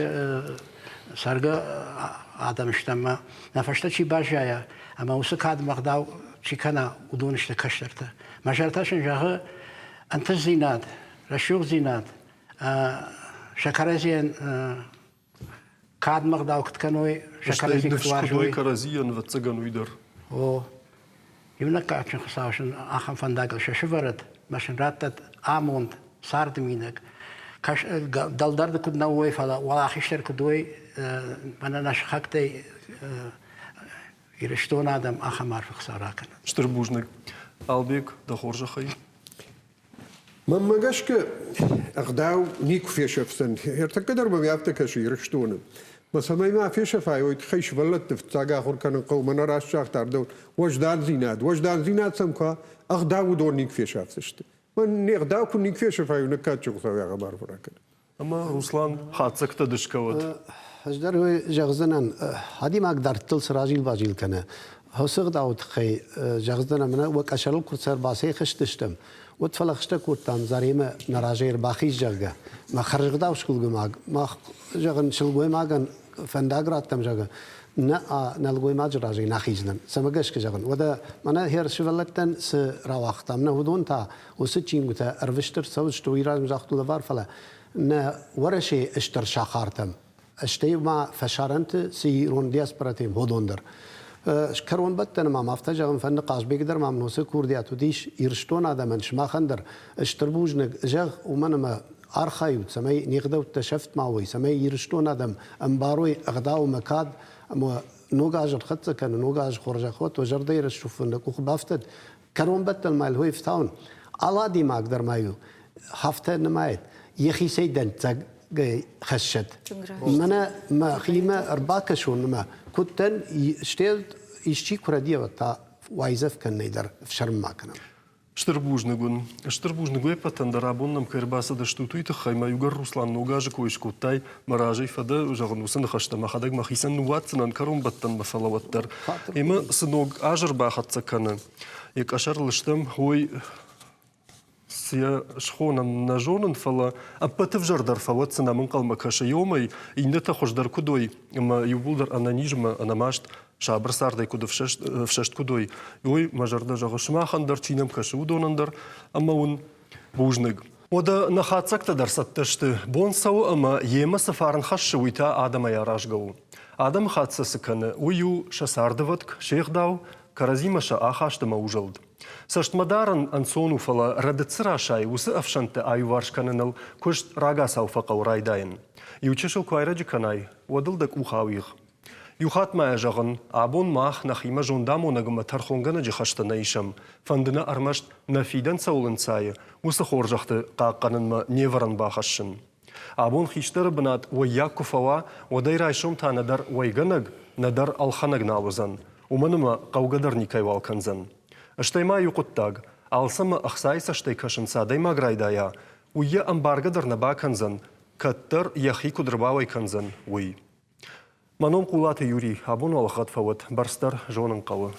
цӕргӕ адӕм стӕм ӕмӕ нӕ фӕстӕ чи баззайа ӕмӕ уыцы кадмӕ ӕгъдау чи кӕна, уыдон сты кӕстӕртӕ. Мӕ зӕрдӕ сын зӕгъы ӕнтыстдзинад, рӕсугъддзинад, сӕ кӕрӕдзийӕн кадмӕ ӕгъдау куыд кӕной, сӕ кӕрӕдзи куыд уарзой. Кӕрӕдзийӕн, ӕвӕццӕгӕн, уый дӕр. О, иунӕг кадджын Хуыцау сын ахӕм фӕндагыл сӕ сывӕрӕд, мӕ сын раттӕд амонд, царды минӕг. Дӕлдӕр куыд нӕ уой, фӕлӕ уӕлахиздӕр куыд уой, мӕнӕ нӕ сыхӕгтӕй Ирыстоны адӕм ахӕм арф ӕхца ракӕнӕд. Стыр бузныг. Албег, дӕ хорзӕхӕй. Мӕнмӕ гӕсгӕ, ӕгъдау никуы фесӕфдзӕн. Ӕртӕккӕ дӕр мӕм афтӕ кӕсы Ирыстоны. Мӕ цӕмӕй ма фесӕфай, уый тыххӕй сывӕллӕтты фыццаг ахуыр кӕнын хъӕуы, мӕнӕ раст загъта ардӕуыд, уӕздандзинад. Уӕздандзинад сӕм куы уа, ӕгъдау уыдон никуы фесӕфдзысты. Мӕн не гъдау куы никуы фесӕфай, уый кадджын Хуыцау ахӕм арфӕ ракӕнӕд. Ӕмӕ Руслан, хатдзӕгтӕ ды скӕуӕд. Ӕз дӕр уый зӕгъдзынӕн, адӕймаг дӕрдтыл цы разил-базил кӕны, уыцы ӕгъдауы тыххӕй зӕгъдзынӕн, мӕнӕ уӕ къӕсӕрыл куы ӕрбацӕйхызтыстӕм, уӕд фӕлӕгъстӕ кодтам Заремӕ нӕ разӕй ӕрбахиз, зӕгъгӕ. Мӕ хӕрзгъдау сылгоймаг, мах, зӕгъын, сылгоймагӕн фӕндаг раттӕм, зӕгъы, нӕ нӕлгоймаджы разӕй нӕ хиздзынӕн. Цӕмӕ гӕсгӕ зӕгъын? Уӕдӕ мӕнӕ хер сывӕллӕттӕн цы рауагътам, нӕ уыдон та уыцы чингуытӕ ӕрвыст ӕрцӕудзысты, уый размӕ загътой лӕвар, фӕлӕ нӕ Уӕрӕсейы стыр сахартӕм, стӕй ма фӕсарӕнты цы ирон диаспоратӕм, уыдон дӕр. Кӕронбӕттӕны мӕм афтӕ зӕгъын фӕнды, Хъазбег дӕр мӕм ноцы курдиат уыдис Ирыстон адӕмӕн, сымахӕн дӕр стыр бузныг зӕгъ, уымӕн ӕмӕ архайут, цӕмӕй не гъдӕуттӕ сӕфт ма уой, цӕмӕй Ирыстон адӕм ӕмбарой ӕгъдау ӕмӕ кад ӕмӕ ног аз ӕрхӕццӕ кӕны, ног аз хорзӕх уӕд, уӕ зӕрдӕйы рӕсугъд нӕ къухы бафтӕд, Кӕронбӕттӕн ма йыл ӕфтауын, алы адӕймаг дӕр ма-иу афтӕ нымайӕд, йӕхицӕй дӕнцӕгӕй хӕссӕд. Мӕнӕ мӕхимӕ ӕрбакӕсон ӕмӕ куыд дӕн, стӕй исчи куы рӕдийа, уӕд та уайдзӕф кӕнынӕй дӕр ӕфсӕрм ма кӕнӕм. Стыр бузныг уын. Стыр бузныг уе ппӕтӕн дӕр абон нӕм кӕй ӕрбацыдыстут, уый тыххӕй мӕ иугӕр Руслан ног азы кой скодтай, мӕ разӕй фӕдӕ, зӕгъын, уыцы ныхӕстӕ мӕхӕдӕг мӕхицӕн ныууадздзынӕн кӕронбӕттӕнмӕ, фӕлӕ уӕддӕр. Ӕмӕ цы ног аз ӕрбахӕццӕ кӕны, йӕ къӕсӕрыл стӕм, уый цы йӕ схонӕм, нӕ зонын, фӕлӕ ӕппӕты ӕвзӕрдӕр фӕуӕд цы нӕм ӕнхъӕлмӕ кӕсы иомӕй, иннӕтӕ хуыздӕр куыд уой ӕмӕ иууылдӕр ӕнӕнизмӕ, ӕнӕмаст, сабыр цардӕй куыд ӕфсӕст куыд уой, уый мӕ зӕрдӕ зӕгъы сымахӕн дӕр, чи нӕм кӕсы, уыдонӕн дӕр ӕмӕ уын бузныг. Уӕдӕ нӕ хатдзӕгтӕ дӕр цӕттӕ сты. Бон цӕуы ӕмӕ йемӕ цы фарн хӕссы, уый та адӕмӕй аразгӕ у. Адӕмы хатт сӕ цы кӕны, уый у сӕ цардывӕтк, се гъдау, кӕрӕдзимӕ сӕ ахаст ӕмӕ узӕлд. Цӕстмӕ дарын ӕнцон у, фӕлӕ рӕдыд цы расайы, уыцы ӕфсӕнттӕ аиуварс кӕныныл куыст рагацау фӕхъӕуы райдайын. Иу чысыл куы айрӕджы кӕнай, уӕд ыл дӕ къух ауигъ. Иу хатт ма йӕ зӕгъын, абон мах нӕхимӕ зондамонӕг ӕмӕ тӕрхонгӕнӕджы хӕстӕ нӕ исӕм, фӕнды нӕ ӕрмӕст нӕ фидӕн цӕуыл ӕнцайы, уыцы хорзӕхты хъахъхъӕнынмӕ не вӕрӕн бахӕссын. Абон хистӕры бынат уӕййаг куы фӕуа, уӕд ӕй райсом та нӕдӕр уӕйгӕнӕг, нӕдӕр ӕлхӕнӕг нал уыдзӕн, уымӕн ӕмӕ хъӕугӕ дӕр никӕйуал кӕндзӕн. Стӕй ма иу хъуыддаг, алцӕмӕ ӕхцайы цӕстӕй кӕсын цы адӕймаг райдайа, уый йӕ ӕмбаргӕ дӕр нӕ бакӕндзӕн, кӕддӕр йӕхи куыд ӕрбауӕй кӕндзӕн, уый. Мӕ ном Хъулаты Юрий, абон уал ӕгъгъӕд фӕуӕд, бӕрц дӕр зонын хъӕуы.